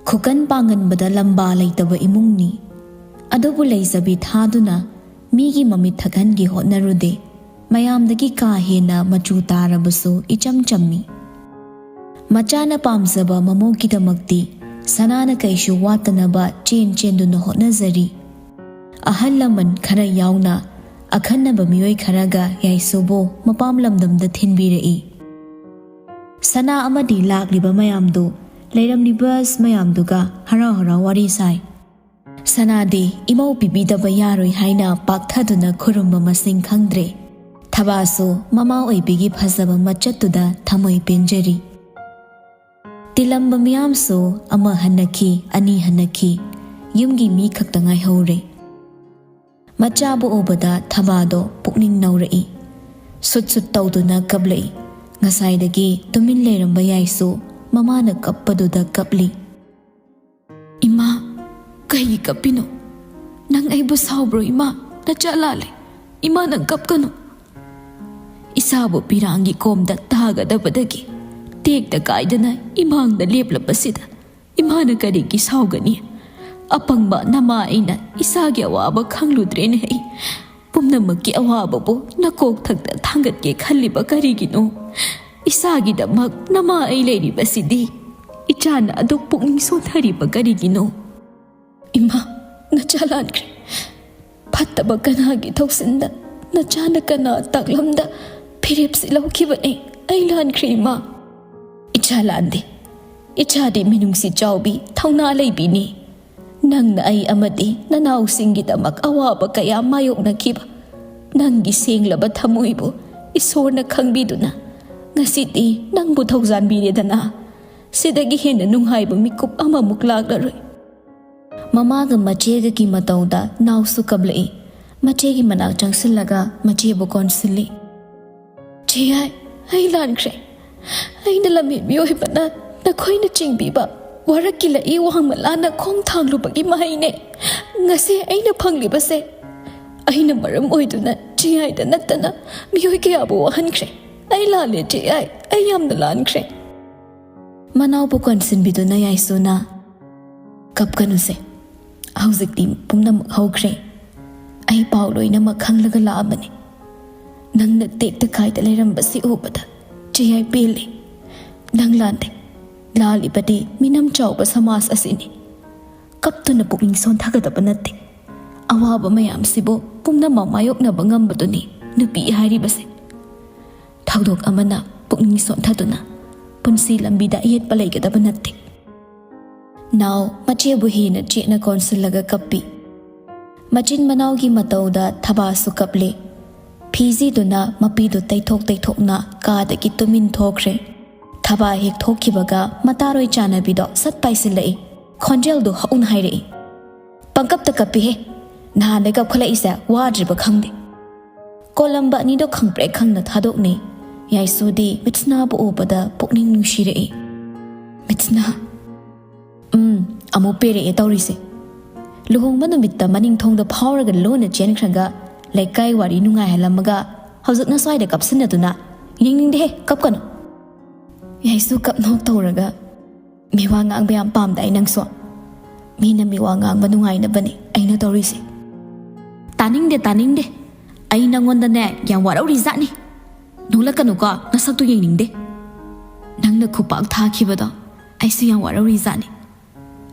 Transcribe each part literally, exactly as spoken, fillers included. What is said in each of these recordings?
ꯈꯨꯀꯟ ꯄꯥꯡꯒꯟꯕꯗ ꯂꯝꯕꯥ ꯂꯩꯇꯕ ꯏꯃꯨꯡꯅꯤ꯫ ꯑꯗꯨꯕꯨ ꯂꯩꯖꯕꯤ ꯊꯥꯗꯨꯅ ꯃꯤꯒꯤ ꯃꯃꯤꯠ ꯊꯛꯍꯟꯒꯦ ꯍꯣꯠꯅꯔꯨꯗꯦ꯫ ꯃꯌꯥꯝꯗꯒꯤ ꯀꯥ ꯍꯦꯟꯅ ꯃꯆꯨ ꯇꯥꯔꯕꯁꯨ ꯏꯆꯝ ꯆꯝꯃꯤ꯫ ꯃꯆꯥꯅ ꯄꯥꯝꯖꯕ ꯃꯃꯧꯒꯤꯗꯃꯛꯇꯤ ꯁꯅꯥꯅ ꯀꯩꯁꯨ ꯋꯥꯠꯇꯅꯕ ꯆꯦꯟ ꯆꯦꯟꯗꯨꯅ ꯍꯣꯠꯅꯖꯔꯤ꯫ ꯑꯍꯜ ꯂꯃꯟ ꯈꯔ ꯌꯥꯎꯅ ꯑꯈꯟꯅꯕ ꯃꯤꯑꯣꯏ ꯈꯔꯒ ꯌꯥꯏꯁꯨꯕꯨ ꯃꯄꯥꯝ ꯂꯝꯗꯝꯗ ꯊꯤꯟꯕꯤꯔꯛꯏ꯫ ꯁꯅꯥ ꯑꯃꯗꯤ ꯂꯥꯛꯂꯤꯕ ꯃꯌꯥꯝꯗꯨ, ꯂꯩꯔꯝꯂꯤꯕ ꯃꯌꯥꯝꯗꯨꯒ ꯍꯔꯥꯎ ꯍꯔꯥꯎ ꯋꯥꯔꯤ ꯁꯥꯏ꯫ ꯁꯅꯥꯗꯤ ꯏꯃꯧ ꯄꯤꯕꯤꯗꯕ ꯌꯥꯔꯣꯏ ꯍꯥꯏꯅ ꯄꯥꯛꯊꯗꯨꯅ ꯈꯨꯔꯨꯝꯕ ꯃꯁꯤꯡ ꯈꯪꯗ꯭ꯔꯦ꯫ ꯊꯕꯥꯁꯨ ꯃꯃꯥ ꯑꯣꯏꯕꯤꯒꯤ ꯐꯖꯕ ꯃꯆꯠꯇꯨꯗ ꯊꯃꯣꯏ ꯄꯦꯟꯖꯔꯤ꯫ ꯇꯤꯜꯂꯝꯕ ꯃꯤꯌꯥꯝꯁꯨ ꯑꯃ ꯍꯟꯅꯈꯤ, ꯑꯅꯤ ꯍꯟꯅꯈꯤ, ꯌꯨꯝꯒꯤ ꯃꯤ ꯈꯛꯇ ꯉꯥꯏꯍꯧꯔꯦ꯫ ꯃꯆꯥꯕꯨ ꯎꯕꯗ ꯊꯕꯥꯗꯣ ꯄꯨꯛꯅꯤꯡ ꯅꯧꯔꯛꯏ꯫ ꯁꯨꯠ ꯁꯨꯠ ꯇꯧꯗꯨꯅ ꯀꯞꯂꯛꯏ꯫ ꯉꯁꯥꯏꯗꯒꯤ ꯇꯨꯃꯤꯟ ꯂꯩꯔꯝꯕ ꯌꯥꯏꯁꯨ ꯃꯃꯥꯅ ꯀꯞꯄꯗꯨꯗ ꯀꯞꯂꯤ꯫ "ꯏꯃꯥ, ꯀꯩꯒꯤ ꯀꯞꯄꯤꯅꯣ? ꯅꯪ ꯑꯩꯕꯨ ꯁꯥꯎꯕ꯭ꯔꯣ ꯏꯃꯥ? ꯅꯆꯥ ꯂꯥꯜꯂꯦ꯫ ꯏꯃꯥ, ꯅꯪ ꯀꯞꯀꯅꯨ꯫ ꯏꯁꯥꯕꯨ ꯄꯤꯔꯥꯡꯒꯤ ꯀꯣꯝꯗ ꯇꯥꯒꯗꯕꯗꯒꯤ ꯇꯦꯛꯇ ꯀꯥꯏꯗꯅ ꯏꯃꯥꯡꯗ ꯂꯦꯞꯂꯕꯁꯤꯗ ꯏꯃꯥꯅ ꯀꯔꯤꯒꯤ ꯁꯥꯎꯒꯅꯤ? ꯑꯄꯪꯕ ꯅꯃꯥ ꯑꯩꯅ ꯏꯁꯥꯒꯤ ꯑꯋꯥꯕ ꯈꯪꯂꯨꯗ꯭ꯔꯦꯅꯦ ꯑꯩ꯫ ꯄꯨꯝꯅꯃꯛꯀꯤ ꯑꯋꯥꯕꯕꯨ ꯅꯀꯣꯛꯊꯛꯇ ꯊꯥꯡꯒꯠꯀꯦ ꯈꯜꯂꯤꯕ ꯀꯔꯤꯒꯤꯅꯣ? ꯏꯁꯥꯒꯤꯗꯃꯛ ꯅꯃꯥ ꯑꯩ ꯂꯩꯔꯤꯕꯁꯤꯗꯤ꯫ ꯏꯆꯥꯅ ꯑꯗꯨꯛ ꯄꯨꯛꯅꯤꯡ ꯁꯣꯟꯊꯔꯤꯕ ꯀꯔꯤꯒꯤꯅꯣ?" "ꯏꯃꯥ, ꯅꯆꯥ ꯂꯥꯟꯈ꯭ꯔꯦ꯫ ꯐꯠꯇꯕ ꯀꯅꯥꯒꯤ ꯊꯧꯁꯤꯟꯗ, ꯅꯆꯥꯅ ꯀꯅꯥ ꯇꯥꯛꯂꯝꯗ ꯐꯤꯔꯦꯞꯁꯤ ꯂꯧꯈꯤꯕꯅꯦ꯫ ꯑꯩ ꯂꯥꯟꯈ꯭ꯔꯦ ꯏꯃꯥ꯫" "ꯏꯆꯥ ꯂꯥꯟꯗꯦ꯫ ꯏꯆꯥꯗꯤ ꯃꯤꯅꯨꯡꯁꯤ ꯆꯥꯎꯕꯤ, ꯊꯧꯅꯥ ꯂꯩꯕꯤꯅꯤ꯫ ꯅꯪꯅ ꯑꯩ ꯑꯃꯗꯤ ꯅꯅꯥꯎꯁꯤꯡꯒꯤꯗꯃꯛ ꯑꯋꯥꯕ ꯀꯌꯥ ꯃꯥꯌꯣꯛꯅꯈꯤꯕ ꯅꯪꯒꯤ ꯁꯦꯡꯂꯕ ꯊꯃꯣꯏꯕꯨ ꯏꯁꯣꯔꯅ ꯈꯪꯕꯤꯗꯨꯅ ꯉꯁꯤꯗꯤ ꯅꯪꯕꯨ ꯊꯧꯖꯥꯟꯕꯤꯔꯦꯗꯅ꯫ ꯁꯤꯗꯒꯤ ꯍꯦꯟꯅ ꯅꯨꯡꯉꯥꯏꯕ ꯃꯤꯀꯨꯞ ꯑꯃꯃꯨꯛ ꯂꯥꯛꯂꯔꯣꯏ꯫" ꯃꯃꯥꯒ ꯃꯆꯦꯒꯒꯤ ꯃꯇꯧꯗ ꯅꯥꯎꯁꯨ ꯀꯞꯂꯛꯏ꯫ ꯃꯆꯦꯒꯤ ꯃꯅꯥꯛ ꯆꯪꯁꯤꯜꯂꯒ ꯃꯆꯦꯕꯨ ꯀꯣꯟꯁꯤꯜꯂꯤ꯫ "ꯆꯦ ꯌꯥꯏ, ꯑꯩ ꯂꯥꯟꯈ꯭ꯔꯦ꯫ ꯑꯩꯅ ꯂꯝꯍꯦꯟꯕꯤ ꯑꯣꯏꯕꯅ ꯅꯈꯣꯏꯅ ꯆꯤꯡꯕꯤꯕ ꯋꯥꯔꯛꯀꯤ ꯂꯩꯏ ꯋꯥꯡꯃ ꯂꯥꯟꯅ ꯈꯣꯡ ꯊꯥꯡꯂꯨꯕꯒꯤ ꯃꯍꯩꯅꯦ ꯉꯁꯤ ꯑꯩꯅ ꯐꯪꯂꯤꯕꯁꯦ꯫ ꯑꯩꯅ ꯃꯔꯝ ꯑꯣꯏꯗꯨꯅ ꯆꯦ ꯌꯥꯏꯗ ꯅꯠꯇꯅ ꯃꯤꯑꯣꯏ ꯀꯌꯥꯕꯨ ꯋꯥꯍꯟꯈ꯭ꯔꯦ꯫ ꯑꯩ ꯂꯥꯜꯂꯦ ꯆꯦ ꯌꯥꯏ, ꯑꯩ ꯌꯥꯝꯅ ꯂꯥꯟꯈ꯭ꯔꯦ꯫" ꯃꯅꯥꯎꯕꯨ ꯀꯣꯟꯁꯤꯟꯕꯤꯗꯨꯅ ꯌꯥꯏꯁꯨꯅ, ꯀꯞꯀꯅꯨꯁꯦ, ꯍꯧꯖꯤꯛꯇꯤ ꯄꯨꯝꯅꯃꯛ ꯍꯧꯈ꯭ꯔꯦ꯫ ꯑꯩ ꯄꯥꯎ ꯂꯣꯏꯅꯃꯛ ꯈꯪꯂꯒ ꯂꯥꯛꯑꯕꯅꯤ꯫ ꯅꯪꯅ ꯇꯦꯛꯇ ꯀꯥꯏꯗ ꯂꯩꯔꯝꯕꯁꯤ ꯎꯕꯗ ꯆꯦꯌꯥꯏ ꯄꯦꯜꯂꯤ꯫ ꯅꯪ ꯂꯥꯟꯗꯦ꯫ ꯂꯥꯜꯂꯤꯕꯗꯤ ꯃꯤꯅꯝ ꯆꯥꯎꯕ ꯁꯃꯥꯖ ꯑꯁꯤꯅꯤ꯫ ꯀꯞꯇꯨꯅ ꯄꯨꯛꯅꯤꯡ ꯁꯣꯟꯊꯒꯗꯕ ꯅꯠꯇꯦ꯫ ꯑꯋꯥꯕ ꯃꯌꯥꯝꯁꯤꯕꯨ ꯄꯨꯝꯅꯃꯛ ꯃꯥꯌꯣꯛꯅꯕ ꯉꯝꯕꯗꯨꯅꯤ ꯅꯨꯄꯤ ꯍꯥꯏꯔꯤꯕꯁꯦ꯫ ꯊꯧꯗꯣꯛ ꯑꯃꯅ ꯄꯨꯛꯅꯤꯡ ꯁꯣꯟꯊꯗꯨꯅ ꯄꯨꯟꯁꯤ ꯂꯝꯕꯤꯗ ꯑꯌꯦꯠꯄ ꯂꯩꯒꯗꯕ ꯅꯠꯇꯦ꯫ ꯅꯥꯎ ꯃꯆꯦꯕꯨ ꯍꯦꯟꯅ ꯆꯦꯠꯅ ꯀꯣꯟꯁꯤꯜꯂꯒ ꯀꯞꯄꯤ꯫ ꯃꯆꯤꯟ ꯃꯅꯥꯎꯒꯤ ꯃꯇꯧꯗ ꯊꯕꯥꯁꯨ ꯀꯞꯂꯦ꯫ ꯐꯤꯖꯤꯗꯨꯅ ꯃꯄꯤꯗꯨ ꯇꯩꯊꯣꯛ ꯇꯩꯊꯣꯛꯅ ꯀꯥꯗꯒꯤ ꯇꯨꯃꯤꯟ ꯊꯣꯛꯈ꯭ꯔꯦ꯫ ꯊꯕꯥ ꯍꯦꯛ ꯊꯣꯛꯈꯤꯕꯒ ꯃꯇꯥꯔꯣꯏ ꯆꯥꯅꯕꯤꯗꯣ ꯁꯠ ꯄꯥꯏꯁꯤꯜꯂꯛꯏ꯫ ꯈꯣꯟꯖꯦꯜꯗꯨ ꯍꯧꯅ ꯍꯥꯏꯔꯛꯏ, "ꯄꯪꯀꯞꯇ ꯀꯞꯄꯤꯍꯦ꯫ ꯅꯍꯥꯟꯗꯩ ꯀꯞꯈꯠꯂꯛꯏꯁꯦ ꯋꯥꯗ꯭ꯔꯤꯕ ꯈꯪꯗꯦ"꯫ ꯀꯣꯂꯝꯕ ꯑꯅꯤꯗꯣ ꯈꯪꯄ꯭ꯔꯦꯛ ꯈꯪꯅ ꯊꯥꯗꯣꯛꯅꯩ꯫ ꯌꯥꯏꯁꯨꯗꯤ ꯃꯤꯠꯁꯅꯥꯕꯨ ꯎꯕꯗ ꯄꯨꯛꯅꯤꯡ ꯅꯨꯡꯁꯤꯔꯛꯏ꯫ "ꯃꯤꯠꯁꯅꯥ, ꯎꯝ, ꯑꯃꯨꯛ ꯄꯦꯔꯛꯑꯦ ꯇꯧꯔꯤꯁꯦ꯫ ꯂꯨꯍꯣꯡꯕ ꯅꯨꯃꯤꯠꯇ ꯃꯅꯤꯡ ꯊꯣꯡꯗ ꯐꯥꯎꯔꯒ ꯂꯣꯟꯅ ꯆꯦꯟꯈ꯭ꯔꯒ ꯂꯩꯀꯥꯏ ꯋꯥꯔꯤ ꯅꯨꯡꯉꯥꯏꯍꯜꯂꯝꯃꯒ ꯍꯧꯖꯤꯛꯅ ꯁ꯭ꯋꯥꯏꯗ ꯀꯞꯁꯤꯟꯅꯗꯨꯅ? ꯌꯦꯡꯅꯤꯡꯗꯦꯍꯦ, ꯀꯞꯀꯅꯨ"꯫ ꯌꯥꯏꯁꯨ ꯀꯞ ꯅꯣꯛ ꯇꯧꯔꯒ, "ꯃꯤꯋꯥ ꯉꯥꯡꯕ ꯌꯥꯝ ꯄꯥꯝꯗꯥꯏ ꯅꯪꯁꯨ? ꯃꯤꯅ ꯃꯤꯋꯥ ꯉꯥꯡꯕ ꯅꯨꯡꯉꯥꯏꯅꯕꯅꯤ ꯑꯩꯅ ꯇꯧꯔꯤꯁꯦ"꯫ "ꯇꯥꯅꯤꯡꯗꯦ, ꯇꯥꯅꯤꯡꯗꯦ꯫ ꯑꯩ ꯅꯪꯉꯣꯟꯗꯅꯦ ꯌꯥꯝ ꯋꯥꯔꯧꯔꯤ ꯖꯥꯠꯅꯤ꯫ ꯅꯣꯛꯂꯛꯀꯅꯨꯀꯣ, ꯅꯁꯛꯇꯨ ꯌꯦꯡꯅꯤꯡꯗꯦ꯫ ꯅꯪꯅ ꯈꯨꯄꯥꯛ ꯊꯥꯈꯤꯕꯗꯣ ꯑꯩꯁꯨ ꯌꯥꯝ ꯋꯥꯔꯧꯔꯤ ꯖꯥꯠꯅꯤ꯫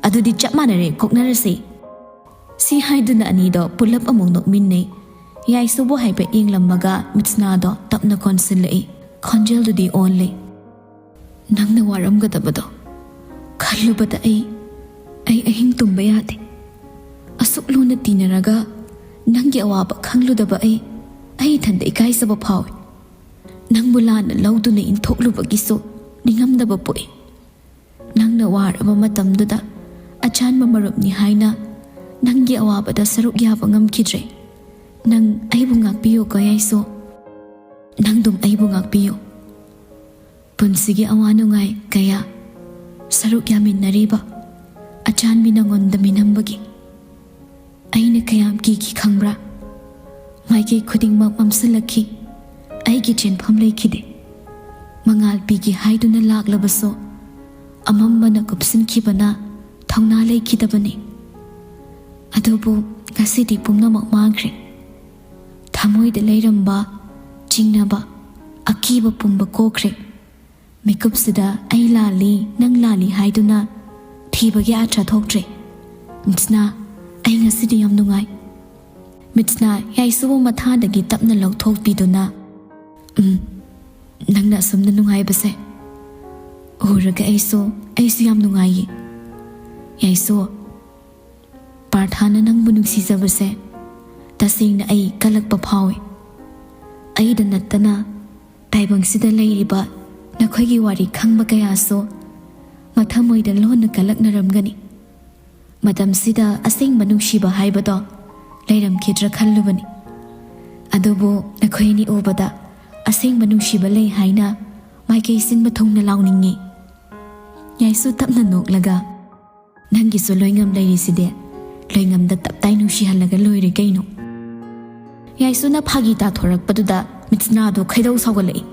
ꯑꯗꯨꯗꯤ ꯆꯞ ꯃꯥꯟꯅꯔꯦ, ꯀꯣꯛꯅꯔꯁꯤ"꯫ ꯁꯤ ꯍꯥꯏꯗꯨꯅ ꯑꯅꯤꯗꯣ ꯄꯨꯂꯞ ꯑꯃꯨꯛ ꯅꯣꯛꯃꯤꯟꯅꯩ꯫ ꯌꯥꯏꯁꯨꯕꯨ ꯍꯥꯏꯐꯦꯠ ꯌꯦꯡꯂꯝꯃꯒ ꯃꯤꯠꯁꯅꯥꯗꯣ ꯇꯞꯅ ꯀꯣꯟꯁꯤꯜꯂꯛꯏ꯫ ꯈꯣꯟꯖꯦꯜꯗꯨꯗꯤ ꯑꯣꯜꯂꯦ꯫ "ꯅꯪꯅ ꯋꯥꯔꯝꯒꯗꯕꯗꯣ ꯈꯜꯂꯨꯕꯗ ꯑꯩ, ꯑꯩ ꯑꯍꯤꯡ ꯇꯨꯝꯕ ꯌꯥꯗꯦ꯫ ꯑꯁꯨꯛ ꯂꯨꯅ ꯇꯤꯟꯅꯔꯒ ꯅꯪꯒꯤ ꯑꯋꯥꯕ ꯈꯪꯂꯨꯗꯕ ꯑꯩ, ꯑꯩ ꯏꯊꯟꯗ ꯏꯀꯥꯏꯖꯕ ꯐꯥꯎꯏ꯫ ꯅꯪꯕꯨ ꯂꯥꯟꯅ ꯂꯧꯗꯨꯅ ꯏꯟꯊꯣꯛꯂꯨꯕꯒꯤꯁꯨ ꯅꯤꯡꯉꯝꯗꯕ ꯄꯣꯛꯏ꯫ ꯅꯪꯅ ꯋꯥꯔꯕ ꯃꯇꯝꯗꯨꯗ ꯑꯆꯥꯟꯕ ꯃꯔꯨꯞꯅꯤ ꯍꯥꯏꯅ ꯅꯪꯒꯤ ꯑꯋꯥꯕꯗ ꯁꯔꯨꯛ ꯌꯥꯕ ꯉꯝꯈꯤꯗ꯭ꯔꯦ꯫ ꯅꯪ ꯑꯩꯕꯨ ꯉꯥꯛꯄꯤꯌꯨꯀꯣ ꯌꯥꯏꯁꯨ꯫ ꯅꯪꯗꯨꯝ ꯑꯩꯕꯨ ꯉꯥꯛꯄꯤꯌꯨ"꯫ ꯄꯨꯟꯁꯤꯒꯤ ꯑꯋꯥ ꯅꯨꯡꯉꯥꯏ ꯀꯌꯥ ꯁꯔꯨꯛ ꯌꯥꯃꯤꯟꯅꯔꯤꯕ ꯑꯆꯥꯟꯕꯤ ꯅꯉꯣꯟꯗ ꯃꯤꯅꯝꯕꯒꯤ ꯑꯩꯅ ꯀꯌꯥꯝ ꯀꯤꯈꯤ ꯈꯪꯕ꯭ꯔꯥ? ꯃꯥꯏꯀꯩ ꯈꯨꯗꯤꯡꯃꯛ ꯃꯝꯁꯤꯜꯂꯛꯈꯤ꯫ ꯑꯩꯒꯤ ꯆꯦꯟꯐꯝ ꯂꯩꯈꯤꯗꯦ꯫ ꯃꯉꯥꯜ ꯄꯤꯒꯦ ꯍꯥꯏꯗꯨꯅ ꯂꯥꯛꯂꯕꯁꯨ, ꯑꯃꯝꯕꯅ ꯀꯨꯞꯁꯤꯟꯈꯤꯕꯅ ꯊꯧꯅꯥ ꯂꯩꯈꯤꯗꯕꯅꯤ꯫ ꯑꯗꯨꯕꯨ ꯉꯁꯤꯗꯤ ꯄꯨꯝꯅꯃꯛ ꯃꯥꯡꯈ꯭ꯔꯦ꯫ ꯊꯃꯣꯏꯗ ꯂꯩꯔꯝꯕ ꯆꯤꯡꯅꯕ, ꯑꯀꯤꯕ ꯄꯨꯝꯕ ꯀꯣꯛꯈ꯭ꯔꯦ꯫ ꯃꯤꯀꯨꯞꯁꯤꯗ ꯑꯩ ꯂꯥꯜꯂꯤ, ꯅꯪ ꯂꯥꯜꯂꯤ ꯍꯥꯏꯗꯨꯅ ꯊꯤꯕꯒꯤ ꯑꯥꯔꯊ ꯊꯣꯛꯇ꯭ꯔꯦ꯫ ꯃꯤꯠꯁꯅꯥ, ꯑꯩ ꯉꯁꯤꯗꯤ ꯌꯥꯝ ꯅꯨꯡꯉꯥꯏ꯫ ꯃꯤꯠꯁꯅꯥ ꯌꯥꯏꯁꯨꯕꯨ ꯃꯊꯥꯗꯒꯤ ꯇꯞꯅ ꯂꯧꯊꯣꯛꯄꯤꯗꯨꯅ, "ꯎꯝ, ꯅꯪꯅ ꯑꯁꯨꯝꯅ ꯅꯨꯡꯉꯥꯏꯕꯁꯦ ꯎꯔꯒ ꯑꯩꯁꯨ, ꯑꯩꯁꯨ ꯌꯥꯝ ꯅꯨꯡꯉꯥꯏꯌꯦ꯫ ꯌꯥꯏꯁꯨ, ꯄꯥꯔꯊꯥꯅ ꯅꯪꯕꯨ ꯅꯨꯡꯁꯤꯖꯕꯁꯦ ꯇꯁꯦꯡꯅ ꯑꯩ ꯀꯜꯂꯛꯄ ꯐꯥꯎꯏ꯫ ꯑꯩꯗ ꯅꯠꯇꯅ ꯇꯥꯏꯕꯪꯁꯤꯗ ꯂꯩꯔꯤꯕ ꯅꯈꯣꯏꯒꯤ ꯋꯥꯔꯤ ꯈꯪꯕ ꯀꯌꯥꯁꯨ ꯃꯊꯃꯣꯏꯗ ꯂꯣꯟꯅ ꯀꯜꯂꯛꯅꯔꯝꯒꯅꯤ꯫ ꯃꯇꯝꯁꯤꯗ ꯑꯁꯦꯡꯕ ꯅꯨꯡꯁꯤꯕ ꯍꯥꯏꯕꯗꯣ ꯂꯩꯔꯝꯈꯤꯗ꯭ꯔꯥ ꯈꯜꯂꯨꯕꯅꯤ꯫ ꯑꯗꯨꯕꯨ ꯅꯈꯣꯏ ꯑꯅꯤ ꯎꯕꯗ ꯑꯁꯦꯡꯕ ꯅꯨꯡꯁꯤꯕ ꯂꯩ ꯍꯥꯏꯅ ꯃꯥꯏꯀꯩ ꯁꯤꯟꯕ ꯊꯨꯡꯅ ꯂꯥꯎꯅꯤꯡꯉꯤ꯫" ꯌꯥꯏꯁꯨ ꯇꯞꯅ ꯅꯣꯛꯂꯒ, "ꯅꯪꯒꯤꯁꯨ ꯂꯣꯏꯉꯝ ꯂꯩꯔꯤꯁꯤꯗꯤ, ꯂꯣꯏꯉꯝꯗ ꯇꯞꯇꯥꯏ ꯅꯨꯡꯁꯤꯍꯜꯂꯒ ꯂꯣꯏꯔꯦ ꯀꯩꯅꯣ꯫" ꯌꯥꯏꯁꯨꯅ ꯐꯥꯒꯤ ꯇꯥꯊꯣꯔꯛꯄꯗꯨꯗ ꯃꯤꯠꯁꯅꯥꯗꯣ ꯈꯣꯏꯗꯧ ꯁꯥꯎꯒꯠꯂꯛꯏ꯫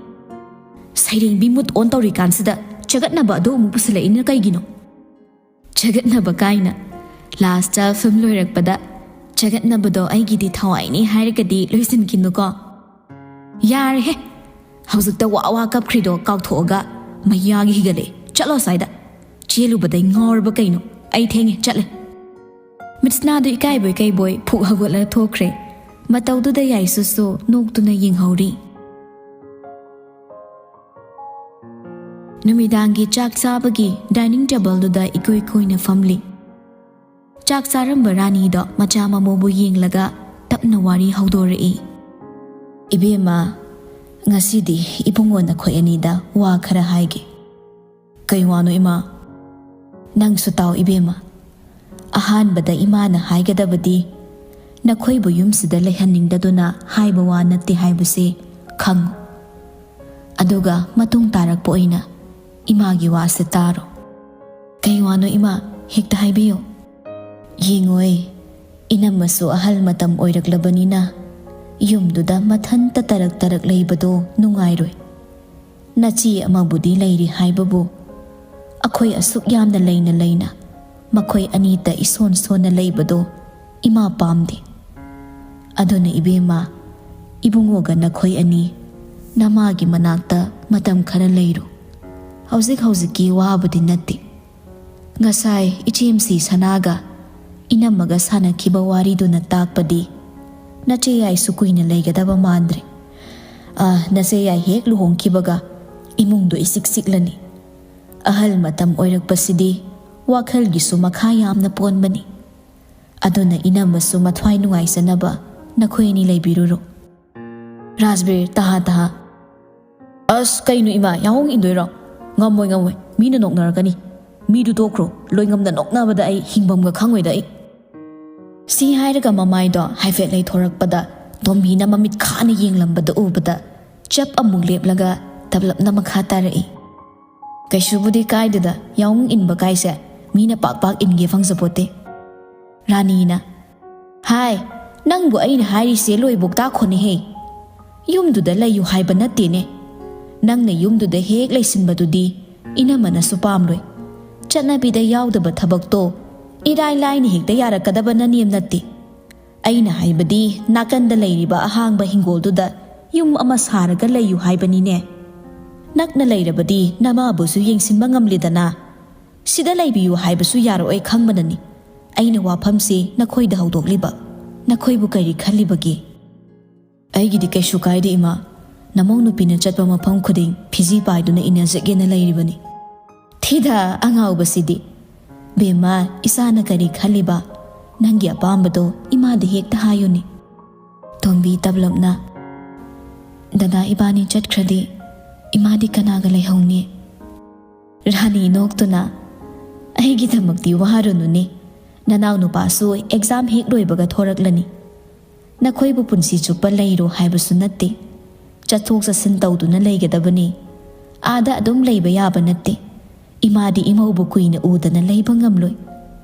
"ꯁꯩꯔꯦꯡꯕꯤ ꯃꯨꯠ ꯑꯣꯟ ꯇꯧꯔꯤꯀꯥꯟꯁꯤꯗ ꯆꯒꯠꯅꯕ ꯑꯗꯨ ꯑꯃꯨꯛ ꯄꯨꯁꯜꯂꯛꯏꯅ ꯀꯩꯒꯤꯅꯣ?" "ꯆꯒꯠꯅꯕ ꯀꯥꯏꯅ꯫ ꯂꯥꯁꯇ ꯐꯤꯂꯝ ꯂꯣꯏꯔꯛꯄꯗ ꯆꯒꯠꯅꯕꯗꯣ ꯑꯩꯒꯤꯗꯤ ꯊꯋꯥꯏꯅꯤ ꯍꯥꯏꯔꯒꯗꯤ ꯂꯣꯏꯁꯤꯟꯈꯤꯅꯨꯀꯣ꯫" "ꯌꯥꯔꯦꯍꯦ, ꯍꯧꯖꯤꯛꯇ ꯋꯥ ꯋꯥ ꯀꯞꯈ꯭ꯔꯤꯗꯣ ꯀꯥꯎꯊꯣꯛꯑꯒ ꯃꯌꯥꯒꯤ ꯍꯤꯒꯠꯂꯦ꯫ ꯆꯠꯂꯣ ꯑꯁ꯭ꯋꯥꯏꯗ꯫ ꯆꯦꯜꯂꯨꯕꯗꯩ ꯉꯥꯎꯔꯕ ꯀꯩꯅꯣ? ꯑꯩ ꯊꯦꯡꯉꯦ, ꯆꯠꯂꯦ꯫" ꯃꯤꯠꯁꯅꯥꯗꯨ ꯏꯀꯥꯏꯕꯣꯏ ꯀꯩꯕꯣꯏ ꯐꯨꯛ ꯍꯧꯒꯠꯂꯒ ꯊꯣꯛꯈ꯭ꯔꯦ꯫ ꯃꯇꯧꯗꯨꯗ ꯌꯥꯏꯁꯨꯁꯨ ꯅꯣꯛꯇꯨꯅ ꯌꯦꯡꯍꯧꯔꯤ꯫ ꯅꯨꯃꯤꯗꯥꯡꯒꯤ ꯆꯥꯛ ꯆꯥꯕꯒꯤ ꯗꯥꯏꯅꯤꯡ ꯇꯦꯕꯜꯗꯨꯗ ꯏꯀꯣꯏ ꯀꯣꯏꯅ ꯐꯝꯂꯤ꯫ ꯆꯥꯛ ꯆꯥꯔꯝꯕ ꯔꯥꯅꯤꯗꯣ ꯃꯆꯥ ꯃꯃꯧꯕꯨ ꯌꯦꯡꯂꯒ ꯇꯞꯅ ꯋꯥꯔꯤ ꯍꯧꯗꯣꯔꯛꯏ꯫ "ꯏꯕꯦꯝꯃ, ꯉꯁꯤꯗꯤ ꯏꯕꯨꯡꯉꯣ ꯅꯈꯣꯏ ꯑꯅꯤꯗ ꯋꯥ ꯈꯔ ꯍꯥꯏꯒꯦ꯫" "ꯀꯩ ꯋꯥꯅꯣ ꯏꯃꯥ?" "ꯅꯪꯁꯨ ꯇꯥꯎ ꯏꯕꯦꯝꯃ꯫ ꯑꯍꯥꯟꯕꯗ ꯏꯃꯥꯅ ꯍꯥꯏꯒꯗꯕꯗꯤ ꯅꯈꯣꯏꯕꯨ ꯌꯨꯝꯁꯤꯗ ꯂꯩꯍꯟꯅꯤꯡꯗꯗꯨꯅ ꯍꯥꯏꯕ ꯋꯥ ꯅꯠꯇꯦ ꯍꯥꯏꯕꯁꯤ ꯈꯪꯉꯨ꯫ ꯑꯗꯨꯒ ꯃꯇꯨꯡ ꯇꯥꯔꯛꯄ ꯑꯣꯏꯅ ꯏꯃꯥꯒꯤ ꯋꯥꯁꯦ ꯇꯥꯔꯣ꯫" "ꯀꯩ ꯋꯥꯅꯣ ꯏꯃꯥ? ꯍꯦꯛꯇ ꯍꯥꯏꯕꯤꯌꯨ꯫" "ꯌꯦꯡꯉꯣꯏ, ꯏꯅꯝꯃꯁꯨ ꯑꯍꯜ ꯃꯇꯝ ꯑꯣꯏꯔꯛꯂꯕꯅꯤꯅ ꯌꯨꯝꯗꯨꯗ ꯃꯊꯟꯇ ꯇꯔꯛ ꯇꯔꯛ ꯂꯩꯕꯗꯣ ꯅꯨꯡꯉꯥꯏꯔꯣꯏ꯫ ꯅꯆꯦ ꯑꯃꯕꯨꯗꯤ ꯂꯩꯔꯤ ꯍꯥꯏꯕꯕꯨ ꯑꯩꯈꯣꯏ ꯑꯁꯨꯛ ꯌꯥꯝꯅ ꯂꯩꯅ ꯂꯩꯅ ꯃꯈꯣꯏ ꯑꯅꯤꯇ ꯏꯁꯣꯟ ꯁꯣꯟꯅ ꯂꯩꯕꯗꯣ ꯏꯃꯥ ꯄꯥꯝꯗꯦ꯫ ꯑꯗꯨꯅ ꯏꯕꯦꯝꯃ, ꯏꯕꯨꯡꯉꯣꯒ ꯅꯈꯣꯏ ꯑꯅꯤ ꯅꯃꯥꯒꯤ ꯃꯅꯥꯛꯇ ꯃꯇꯝ ꯈꯔ ꯂꯩꯔꯨ꯫ ꯍꯧꯖꯤꯛ ꯍꯧꯖꯤꯛꯀꯤ ꯋꯥꯕꯨꯗꯤ ꯅꯠꯇꯦ꯫ ꯉꯁꯥꯏ ꯏꯆꯦꯝꯁꯤ ꯁꯅꯥꯒ ꯏꯅꯝꯃꯒ ꯁꯥꯟꯅꯈꯤꯕ ꯋꯥꯔꯤꯗꯨꯅ ꯇꯥꯛꯄꯗꯤ ꯅꯆꯦ ꯌꯥꯏꯁꯨ ꯀꯨꯏꯅ ꯂꯩꯒꯗꯕ ꯃꯥꯟꯗ꯭ꯔꯦ꯫ ꯑ, ꯅꯆꯦ ꯌꯥꯏ ꯍꯦꯛ ꯂꯨꯍꯣꯡꯈꯤꯕꯒ ꯏꯃꯨꯡꯗꯣ ꯏꯆꯤꯛ ꯆꯤꯛꯂꯅꯤ꯫ ꯑꯍꯜ ꯃꯇꯝ ꯑꯣꯏꯔꯛꯄꯁꯤꯗꯤ ꯋꯥꯈꯜꯒꯤꯁꯨ ꯃꯈꯥ ꯌꯥꯝꯅ ꯄꯣꯟꯕꯅꯤ꯫ ꯑꯗꯨꯅ ꯏꯅꯝꯃꯁꯨ ꯃꯊ꯭ꯋꯥꯏ ꯅꯨꯡꯉꯥꯏꯖꯅꯕ ꯅꯈꯣꯏ ꯑꯅꯤ ꯂꯩꯕꯤꯔꯨꯔꯣ꯫ ꯔꯥꯖꯕꯤꯔ, ꯇꯍꯥ ꯇꯍꯥ꯫ "ꯑꯁ, ꯀꯩꯅꯣ ꯏꯃꯥ, ꯌꯥꯍꯣꯡ ꯏꯟꯗꯣꯏꯔꯣ? ꯉꯝꯃꯣꯏ, ꯉꯝꯃꯣꯏ, ꯃꯤꯅ ꯅꯣꯛꯅꯔꯛꯀꯅꯤ꯫ ꯃꯤꯗꯨ ꯇꯣꯛꯈ꯭ꯔꯣ, ꯂꯣꯏꯉꯝꯅ ꯅꯣꯛꯅꯕꯗ ꯑꯩ ꯍꯤꯡꯐꯝꯒ ꯈꯪꯉꯣꯏꯗ ꯑꯩ꯫" ꯁꯤ ꯍꯥꯏꯔꯒ ꯃꯃꯥꯏꯗꯣ ꯍꯥꯏꯐꯦꯠ ꯂꯩꯊꯣꯔꯛꯄꯗ ꯇꯣꯝꯕꯤꯅ ꯃꯃꯤꯠ ꯈꯥꯅ ꯌꯦꯡꯂꯝꯕꯗ ꯎꯕꯗ ꯆꯞ ꯑꯃꯨꯛ ꯂꯦꯞꯂꯒ ꯇꯞꯂꯞꯅ ꯃꯈꯥ ꯇꯥꯔꯛꯏ꯫ "ꯀꯩꯁꯨꯕꯨꯗꯤ ꯀꯥꯏꯗꯦꯗ, ꯌꯥꯍꯣꯡ ꯏꯟꯕ ꯀꯥꯏꯁꯦ ꯃꯤꯅ ꯄꯥꯛ ꯄꯥꯛ ꯏꯟꯒꯦ ꯐꯪꯖꯄꯣꯠꯇꯦ꯫" ꯔꯥꯅꯤꯅ, "ꯍꯥꯏ, ꯅꯪꯕꯨ ꯑꯩꯅ ꯍꯥꯏꯔꯤꯁꯦ ꯂꯣꯏꯕꯣꯛ ꯇꯥꯈꯣꯅꯦꯍꯦ꯫ ꯌꯨꯝꯗꯨꯗ ꯂꯩꯌꯨ ꯍꯥꯏꯕ ꯅꯠꯇꯦꯅꯦ꯫ ꯅꯪꯅ ꯌꯨꯝꯗꯨꯗ ꯍꯦꯛ ꯂꯩꯁꯤꯟꯕꯗꯨꯗꯤ ꯏꯅꯝꯃꯅꯁꯨ ꯄꯥꯝꯂꯣꯏ꯫ ꯆꯠꯅꯕꯤꯗ ꯌꯥꯎꯗꯕ ꯊꯕꯛꯇꯣ ꯏꯔꯥꯏ ꯂꯥꯏꯅ ꯍꯦꯛꯇ ꯌꯥꯔꯛꯀꯗꯕ ꯅꯅꯦꯝ ꯅꯠꯇꯦ꯫ ꯑꯩꯅ ꯍꯥꯏꯕꯗꯤ ꯅꯥꯀꯟꯗ ꯂꯩꯔꯤꯕ ꯑꯍꯥꯡꯕ ꯍꯤꯡꯒꯣꯜꯗꯨꯗ ꯌꯨꯝ ꯑꯃ ꯁꯥꯔꯒ ꯂꯩꯌꯨ ꯍꯥꯏꯕꯅꯤꯅꯦ꯫ ꯅꯛꯅ ꯂꯩꯔꯕꯗꯤ ꯅꯃꯥꯕꯨꯁꯨ ꯌꯦꯡꯁꯤꯟꯕ ꯉꯝꯂꯦꯗꯅ꯫ ꯁꯤꯗ ꯂꯩꯕꯤꯌꯨ ꯍꯥꯏꯕꯁꯨ ꯌꯥꯔꯛꯑꯣꯏ ꯈꯪꯕꯅꯅꯤ ꯑꯩꯅ ꯋꯥꯐꯝꯁꯤ ꯅꯈꯣꯏꯗ ꯍꯧꯗꯣꯛꯂꯤꯕ꯫ ꯅꯈꯣꯏꯕꯨ ꯀꯔꯤ ꯈꯜꯂꯤꯕꯒꯦ?" "ꯑꯩꯒꯤꯗꯤ ꯀꯩꯁꯨ ꯀꯥꯏꯗꯦ ꯏꯃꯥ꯫ ꯅꯃꯧ ꯅꯨꯄꯤꯅ ꯆꯠꯄ ꯃꯐꯝ ꯈꯨꯗꯤꯡ ꯐꯤꯖꯤ ꯄꯥꯏꯗꯨꯅ ꯏꯟꯅꯖꯒꯦꯅ ꯂꯩꯔꯤꯕꯅꯤ꯫" "ꯊꯤꯗ ꯑꯉꯥꯎꯕꯁꯤꯗꯤ꯫ ꯕꯦꯝꯃ, ꯏꯆꯥꯅ ꯀꯔꯤ ꯈꯜꯂꯤꯕ? ꯅꯪꯒꯤ ꯑꯄꯥꯝꯕꯗꯣ ꯏꯃꯥꯗ ꯍꯦꯛꯇ ꯍꯥꯏꯌꯨꯅꯦ꯫" ꯇꯣꯝꯕꯤ ꯇꯞꯂꯞꯅ, "ꯗꯗꯥ ꯏꯕꯥꯅꯤ ꯆꯠꯈ꯭ꯔꯗꯤ ꯏꯃꯥꯗꯤ ꯀꯅꯥꯒ ꯂꯩꯍꯧꯅꯤ?" ꯔꯥꯅꯤ ꯅꯣꯛꯇꯨꯅ, "ꯑꯩꯒꯤꯗꯃꯛꯇꯤ ꯋꯥꯔꯨꯅꯨꯅꯦ꯫ ꯅꯅꯥꯎ ꯅꯨꯄꯥꯁꯨ ꯑꯦꯛꯖꯥꯝ ꯍꯦꯛ ꯂꯣꯏꯕꯒ ꯊꯣꯔꯛꯂꯅꯤ꯫ ꯅꯈꯣꯏꯕꯨ ꯄꯨꯟꯁꯤ ꯆꯨꯞꯄ ꯂꯩꯔꯣ ꯍꯥꯏꯕꯁꯨ ꯅꯠꯇꯦ꯫ ꯆꯠꯊꯣꯛ ꯆꯠꯁꯤꯟ ꯇꯧꯗꯨꯅ ꯂꯩꯒꯗꯕꯅꯤ꯫ ꯑꯥꯗ ꯑꯗꯨꯝ ꯂꯩꯕ ꯌꯥꯕ ꯅꯠꯇꯦ꯫ ꯏꯃꯥꯗꯤ ꯏꯃꯧꯕꯨ ꯀꯨꯏꯅ ꯎꯗꯅ ꯂꯩꯕ ꯉꯝꯂꯣꯏ꯫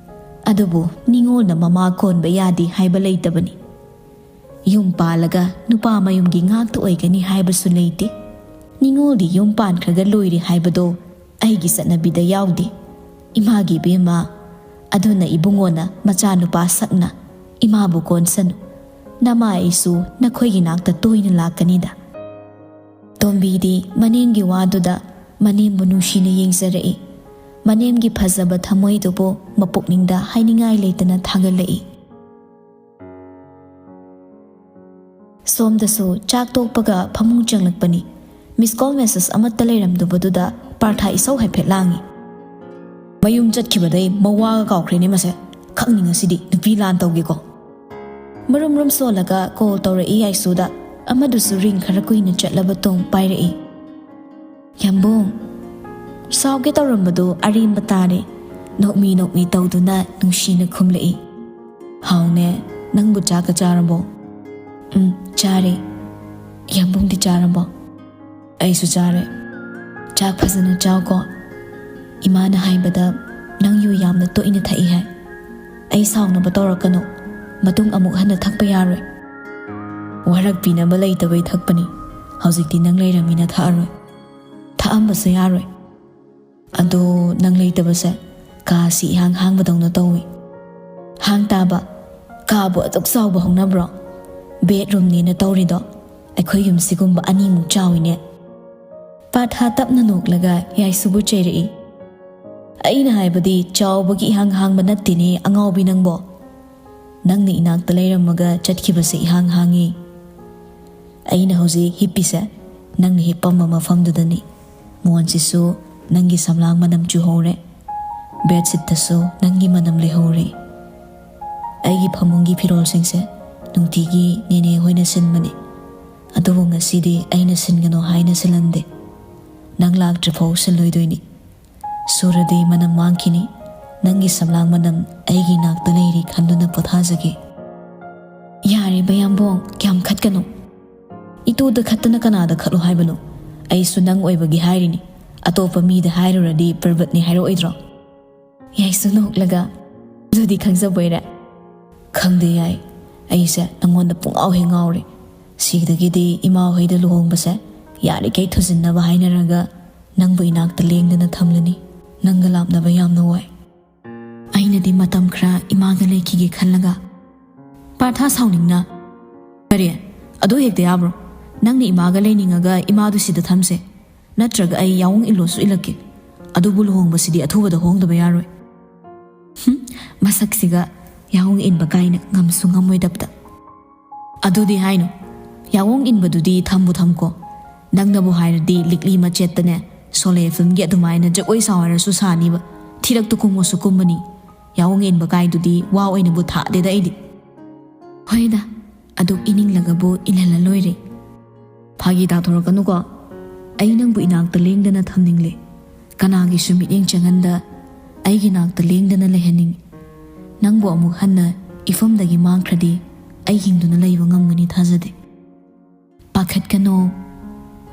ꯑꯗꯨꯕꯨ ꯅꯤꯉꯣꯜꯅ ꯃꯃꯥ ꯀꯣꯟꯕ ꯌꯥꯗꯦ ꯍꯥꯏꯕ ꯂꯩꯇꯕꯅꯤ꯫ ꯌꯨꯝ ꯄꯥꯜꯂꯒ ꯅꯨꯄꯥ ꯃꯌꯨꯝꯒꯤ ꯉꯥꯛꯇ ꯑꯣꯏꯒꯅꯤ ꯍꯥꯏꯕꯁꯨ ꯂꯩꯇꯦ꯫ ꯅꯤꯉꯣꯜꯗꯤ ꯌꯨꯝ ꯄꯥꯟꯈ꯭ꯔꯒ ꯂꯣꯏꯔꯦ ꯍꯥꯏꯕꯗꯣ ꯑꯩꯒꯤ ꯆꯠꯅꯕꯤꯗ ꯌꯥꯎꯗꯦ꯫ ꯏꯃꯥꯒꯤ ꯏꯕꯦꯝꯃ, ꯑꯗꯨꯅ ꯏꯕꯨꯡꯉꯣꯅ ꯃꯆꯥꯅꯨꯄꯥ ꯁꯛꯅ, "ꯏꯃꯥꯕꯨ ꯀꯣꯟꯁꯅꯨ, ꯅꯃꯥ ꯑꯩꯁꯨ ꯅꯈꯣꯏꯒꯤ ꯅꯥꯛꯇ ꯇꯣꯏꯅ ꯂꯥꯛꯀꯅꯤꯗ"꯫ ꯇꯣꯝꯕꯤꯗꯤ ꯃꯅꯦꯝꯒꯤ ꯋꯥꯗꯨꯗ ꯃꯅꯦꯝꯕꯨ ꯅꯨꯡꯁꯤꯅ ꯌꯦꯡꯖꯔꯛꯏ꯫ ꯃꯅꯦꯝꯒꯤ ꯐꯖꯕ ꯊꯃꯣꯏꯗꯨꯕꯨ ꯃꯄꯨꯛꯅꯤꯡꯗ ꯍꯥꯏꯅꯤꯡꯉꯥꯏ ꯂꯩꯇꯅ ꯊꯥꯒꯠꯂꯛꯏ꯫ ꯁꯣꯝꯗꯁꯨ ꯆꯥꯛ ꯇꯣꯛꯄꯒ ꯐꯃꯨꯡ ꯆꯪꯂꯛꯄꯅꯤ꯫ ꯃꯤꯁ ꯀꯣꯜ ꯃꯦꯁꯦꯖ ꯑꯃꯠꯇ ꯂꯩꯔꯝꯗꯕꯗꯨꯗ ꯄꯥꯔꯊ ꯏꯁꯧ ꯍꯥꯏꯐꯦꯠ ꯂꯥꯡꯉꯤ꯫ "ꯃꯌꯨꯝ ꯆꯠꯈꯤꯕꯗꯩ ꯃꯋꯥꯒ ꯀꯥꯎꯈ꯭ꯔꯦꯅꯦ ꯃꯁꯦ꯫ ꯈꯪꯅꯤ ꯉꯁꯤꯗꯤ ꯅꯨꯄꯤ ꯂꯥꯟ ꯇꯧꯒꯦꯀꯣ"꯫ ꯃꯔꯨꯝ ꯔꯨꯝ ꯁꯣꯜꯂꯒ ꯀꯣꯜ ꯇꯧꯔꯛꯏ ꯌꯥꯏꯁꯨꯗ꯫ ꯑꯃꯗꯨꯁꯨ ꯔꯤꯡ ꯈꯔ ꯀꯨꯏꯅ ꯆꯠꯂꯕ ꯇꯨꯡ ꯄꯥꯏꯔꯛꯏ꯫ "ꯌꯥꯝꯕꯨꯡ"꯫ ꯁꯥꯎꯒꯦ ꯇꯧꯔꯝꯕꯗꯨ ꯑꯔꯦꯝꯕ ꯇꯥꯔꯦ꯫ ꯅꯣꯛꯃꯤ ꯅꯣꯛꯃꯤ ꯇꯧꯗꯨꯅ ꯅꯨꯡꯁꯤꯅ ꯈꯨꯝꯂꯛꯏ꯫ "ꯍꯥꯎꯅꯦ, ꯅꯪꯕꯨ ꯆꯥꯛꯀ ꯆꯥꯔꯕꯣ?" "ꯎꯝ, ꯆꯥꯔꯦ꯫ ꯌꯥꯝꯕꯨꯡꯗꯤ ꯆꯥꯔꯕꯣ?" "ꯑꯩꯁꯨ ꯆꯥꯔꯦ꯫ ꯆꯥꯛ ꯐꯖꯅ ꯆꯥꯎꯀꯣ꯫ ꯏꯃꯥꯅ ꯍꯥꯏꯕꯗ ꯅꯪ ꯌꯨ ꯌꯥꯝꯅ ꯇꯣꯏꯅ ꯊꯛꯏ ꯍꯥꯏ꯫ ꯑꯩ ꯁꯥꯎꯅꯕ ꯇꯧꯔꯛꯀꯅꯨ꯫ ꯃꯇꯨꯡ ꯑꯃꯨꯛ ꯍꯟꯅ ꯊꯛꯄ ꯌꯥꯔꯣꯏ꯫ ꯋꯥꯔꯛꯄꯤꯅꯕ ꯂꯩꯇꯕꯩ ꯊꯛꯄꯅꯤ꯫ ꯍꯧꯖꯤꯛꯇꯤ ꯅꯪ ꯂꯩꯔꯝꯃꯤꯅ ꯊꯛꯑꯔꯣꯏ꯫ ꯊꯛꯑꯝꯕꯁꯨ ꯌꯥꯔꯣꯏ꯫ ꯑꯗꯣ ꯅꯪ ꯂꯩꯇꯕꯁꯦ ꯀꯥꯁꯤ ꯏꯍꯥꯡ ꯍꯥꯡꯕꯗꯧꯅ ꯇꯧꯏ"꯫ "ꯍꯥꯡ ꯇꯥꯕ꯫ ꯀꯥꯕꯨ ꯑꯗꯨꯛ ꯆꯥꯎꯕ ꯍꯧꯅꯕ꯭ꯔꯣ? ꯕꯦꯗꯔꯨꯝꯅꯦꯅ ꯇꯧꯔꯤꯗꯣ꯫ ꯑꯩꯈꯣꯏ ꯌꯨꯝꯁꯤꯒꯨꯝꯕ ꯑꯅꯤꯃꯨꯛ ꯆꯥꯎꯏꯅꯦ"꯫ ꯄꯥꯔꯊ ꯇꯞꯅ ꯅꯣꯛꯂꯒ ꯌꯥꯏꯁꯨꯕꯨ ꯆꯩꯔꯛꯏ꯫ "ꯑꯩꯅ ꯍꯥꯏꯕꯗꯤ ꯆꯥꯎꯕꯒꯤ ꯏꯍꯥꯡ ꯍꯥꯡꯕ ꯅꯠꯇꯦꯅꯦ, ꯑꯉꯥꯎꯕꯤ ꯅꯪꯕꯣ꯫ ꯅꯪꯅ ꯏꯅꯥꯛꯇ ꯂꯩꯔꯝꯃꯒ ꯆꯠꯈꯤꯕꯁꯦ ꯏꯍꯥꯡ ꯍꯥꯡꯉꯤ꯫ ꯑꯩꯅ ꯍꯧꯖꯤꯛ ꯍꯤꯞꯄꯤꯁꯦ ꯅꯪꯅ ꯍꯤꯞꯄꯝꯕ ꯃꯐꯝꯗꯨꯗꯅꯤ꯫ ꯃꯣꯟꯁꯤꯁꯨ ꯅꯪꯒꯤ ꯁꯝꯂꯥꯡ ꯃꯅꯝ ꯆꯨꯍꯧꯔꯦ꯫ ꯕꯦꯗꯁꯤꯠꯇꯁꯨ ꯅꯪꯒꯤ ꯃꯅꯝ ꯂꯩꯍꯧꯔꯦ꯫ ꯑꯩꯒꯤ ꯐꯃꯨꯡꯒꯤ ꯐꯤꯔꯣꯜꯁꯤꯡꯁꯦ ꯅꯨꯡꯇꯤꯒꯤ ꯅꯦꯅꯦ ꯍꯣꯏꯅ ꯁꯤꯟꯕꯅꯤ꯫ ꯑꯗꯨꯕꯨ ꯉꯁꯤꯗꯤ ꯑꯩꯅ ꯁꯤꯟꯒꯅꯨ ꯍꯥꯏꯅ ꯁꯤꯜꯍꯟꯗꯦ꯫ ꯅꯪ ꯂꯥꯛꯇ꯭ꯔꯤꯐꯥꯎ ꯁꯤꯜꯂꯣꯏꯗꯣꯏꯅꯤ꯫ ꯁꯨꯔꯗꯤ ꯃꯅꯝ ꯃꯥꯡꯈꯤꯅꯤ꯫ ꯅꯪꯒꯤ ꯁꯝꯂꯥꯡ ꯃꯅꯝ ꯑꯩꯒꯤ ꯅꯥꯛꯇ ꯂꯩꯔꯤ ꯈꯟꯗꯨꯅ ꯄꯣꯊꯥꯖꯒꯦ"꯫ "ꯌꯥꯔꯦ ꯕꯌꯥꯝꯕꯣꯡ, ꯀꯌꯥꯝ ꯈꯠꯀꯅꯨ꯫ ꯏꯇꯨꯗ ꯈꯠꯇꯅ ꯀꯅꯥꯗ ꯈꯠꯂꯨ ꯍꯥꯏꯕꯅꯣ? ꯑꯩꯁꯨ ꯅꯪ ꯑꯣꯏꯕꯒꯤ ꯍꯥꯏꯔꯤꯅꯤ꯫ ꯑꯇꯣꯞꯄ ꯃꯤꯗ ꯍꯥꯏꯔꯨꯔꯗꯤ ꯄꯔꯕꯠꯅꯤ ꯍꯥꯏꯔꯛꯑꯣꯏꯗ꯭ꯔꯣ?" ꯌꯥꯏꯁꯨ ꯅꯣꯛꯂꯒ, "ꯑꯗꯨꯗꯤ ꯈꯪꯖꯕꯣꯏꯔꯦ"꯫ "ꯈꯪꯗꯦ ꯌꯥꯏ, ꯑꯩꯁꯦ ꯅꯪꯉꯣꯟꯗ ꯄꯨꯡꯉꯥꯎ ꯍꯦꯛ ꯉꯥꯎꯔꯦ꯫ ꯁꯤꯗꯒꯤꯗꯤ ꯏꯃꯥ ꯍꯣꯏꯗ ꯂꯨꯍꯣꯡꯕꯁꯦ ꯌꯥꯔꯤꯈꯩ ꯊꯨꯖꯤꯟꯅꯕ ꯍꯥꯏꯅꯔꯒ ꯅꯪꯕꯨ ꯏꯅꯥꯛꯇ ꯂꯦꯡꯗꯅ ꯊꯝꯂꯅꯤ꯫ ꯅꯪꯒ ꯂꯥꯞꯅꯕ ꯌꯥꯝꯅ ꯋꯥꯏ"꯫ "ꯑꯩ ꯑꯩꯅꯗꯤ ꯃꯇꯝ ꯈꯔ ꯏꯃꯥꯒ ꯂꯩꯈꯤꯒꯦ ꯈꯜꯂꯒ꯫ "ꯄꯥꯔꯊ, ꯁꯥꯎꯅꯤꯡꯅ꯫ ꯀꯔꯤ? ꯑꯗꯨ ꯍꯦꯛꯇ ꯌꯥꯕ꯭ꯔꯣ? ꯅꯪꯅ ꯏꯃꯥꯒ ꯂꯩꯅꯤꯡꯉꯒ ꯏꯃꯥꯗꯨ ꯁꯤꯗ ꯊꯝꯁꯦ꯫ ꯅꯠꯇ꯭ꯔꯒ ꯑꯩ ꯌꯥꯑꯣꯡ ꯏꯜꯂꯣꯁꯨ ꯏꯜꯂꯛꯀꯦ꯫ ꯑꯗꯨꯕꯨ ꯂꯨꯍꯣꯡꯕꯁꯤꯗꯤ ꯑꯊꯨꯕꯗ ꯍꯣꯡꯗꯕ ꯌꯥꯔꯣꯏ꯫" ꯍꯨꯝ, ꯃꯁꯛꯁꯤꯒ ꯌꯥꯑꯣꯡ ꯏꯟꯕ ꯀꯥꯏꯅ ꯉꯝꯁꯨ ꯉꯝꯃꯣꯏꯗꯕꯗ꯫ "ꯑꯗꯨꯗꯤ ꯍꯥꯏꯅꯨ꯫ ꯌꯥꯑꯣꯡ ꯏꯟꯕꯗꯨꯗꯤ ꯊꯝꯕꯨ ꯊꯝꯀꯣ꯫ ꯅꯪꯅꯕꯨ ꯍꯥꯏꯔꯗꯤ ꯂꯤꯛꯂꯤ ꯃꯆꯦꯠꯇꯅꯦ, ꯁꯣꯂꯦ ꯐꯤꯜꯝꯒꯤ ꯑꯗꯨꯃꯥꯏꯅ ꯖꯒꯣꯏ ꯁꯥꯎ ꯍꯥꯏꯔꯁꯨ ꯁꯥꯅꯤꯕ꯫ ꯊꯤꯔꯛꯇ ꯀꯨꯝꯃꯁꯨ ꯀꯨꯝꯃꯅꯤ꯫ ꯌꯥꯑꯣꯡ ꯏꯟꯕ ꯀꯥꯏꯗꯨꯗꯤ ꯋꯥ ꯑꯣꯏꯅꯕꯨ ꯊꯥꯗꯦꯗ ꯑꯩꯗꯤ꯫" "ꯍꯣꯏꯗ, ꯑꯗꯨꯛ ꯏꯅꯤꯡꯂꯒꯕꯨ ꯏꯜꯍꯜꯂ ꯂꯣꯏꯔꯦ꯫" "ꯐꯥꯒꯤ ꯇꯥꯊꯣꯔꯛꯀꯅꯨꯀꯣ꯫ ꯑꯩ ꯅꯪꯕꯨ ꯏꯅꯥꯛꯇ ꯂꯦꯡꯗꯅ ꯊꯝꯅꯤꯡꯂꯦ꯫ ꯀꯅꯥꯒꯤꯁꯨ ꯃꯤꯠꯌꯦꯡ ꯆꯪꯍꯟꯗ ꯑꯩꯒꯤ ꯅꯥꯛꯇ ꯂꯦꯡꯗꯅ ꯂꯩꯍꯟꯅꯤꯡꯏ꯫ ꯅꯪꯕꯨ ꯑꯃꯨꯛ ꯍꯟꯅ ꯏꯐꯝꯗꯒꯤ ꯃꯥꯡꯈ꯭ꯔꯗꯤ ꯑꯩ ꯍꯤꯡꯗꯨꯅ ꯂꯩꯕ ꯉꯝꯒꯅꯤ ꯊꯥꯖꯗꯦ꯫" "ꯄꯥꯈꯠꯀꯅꯣ,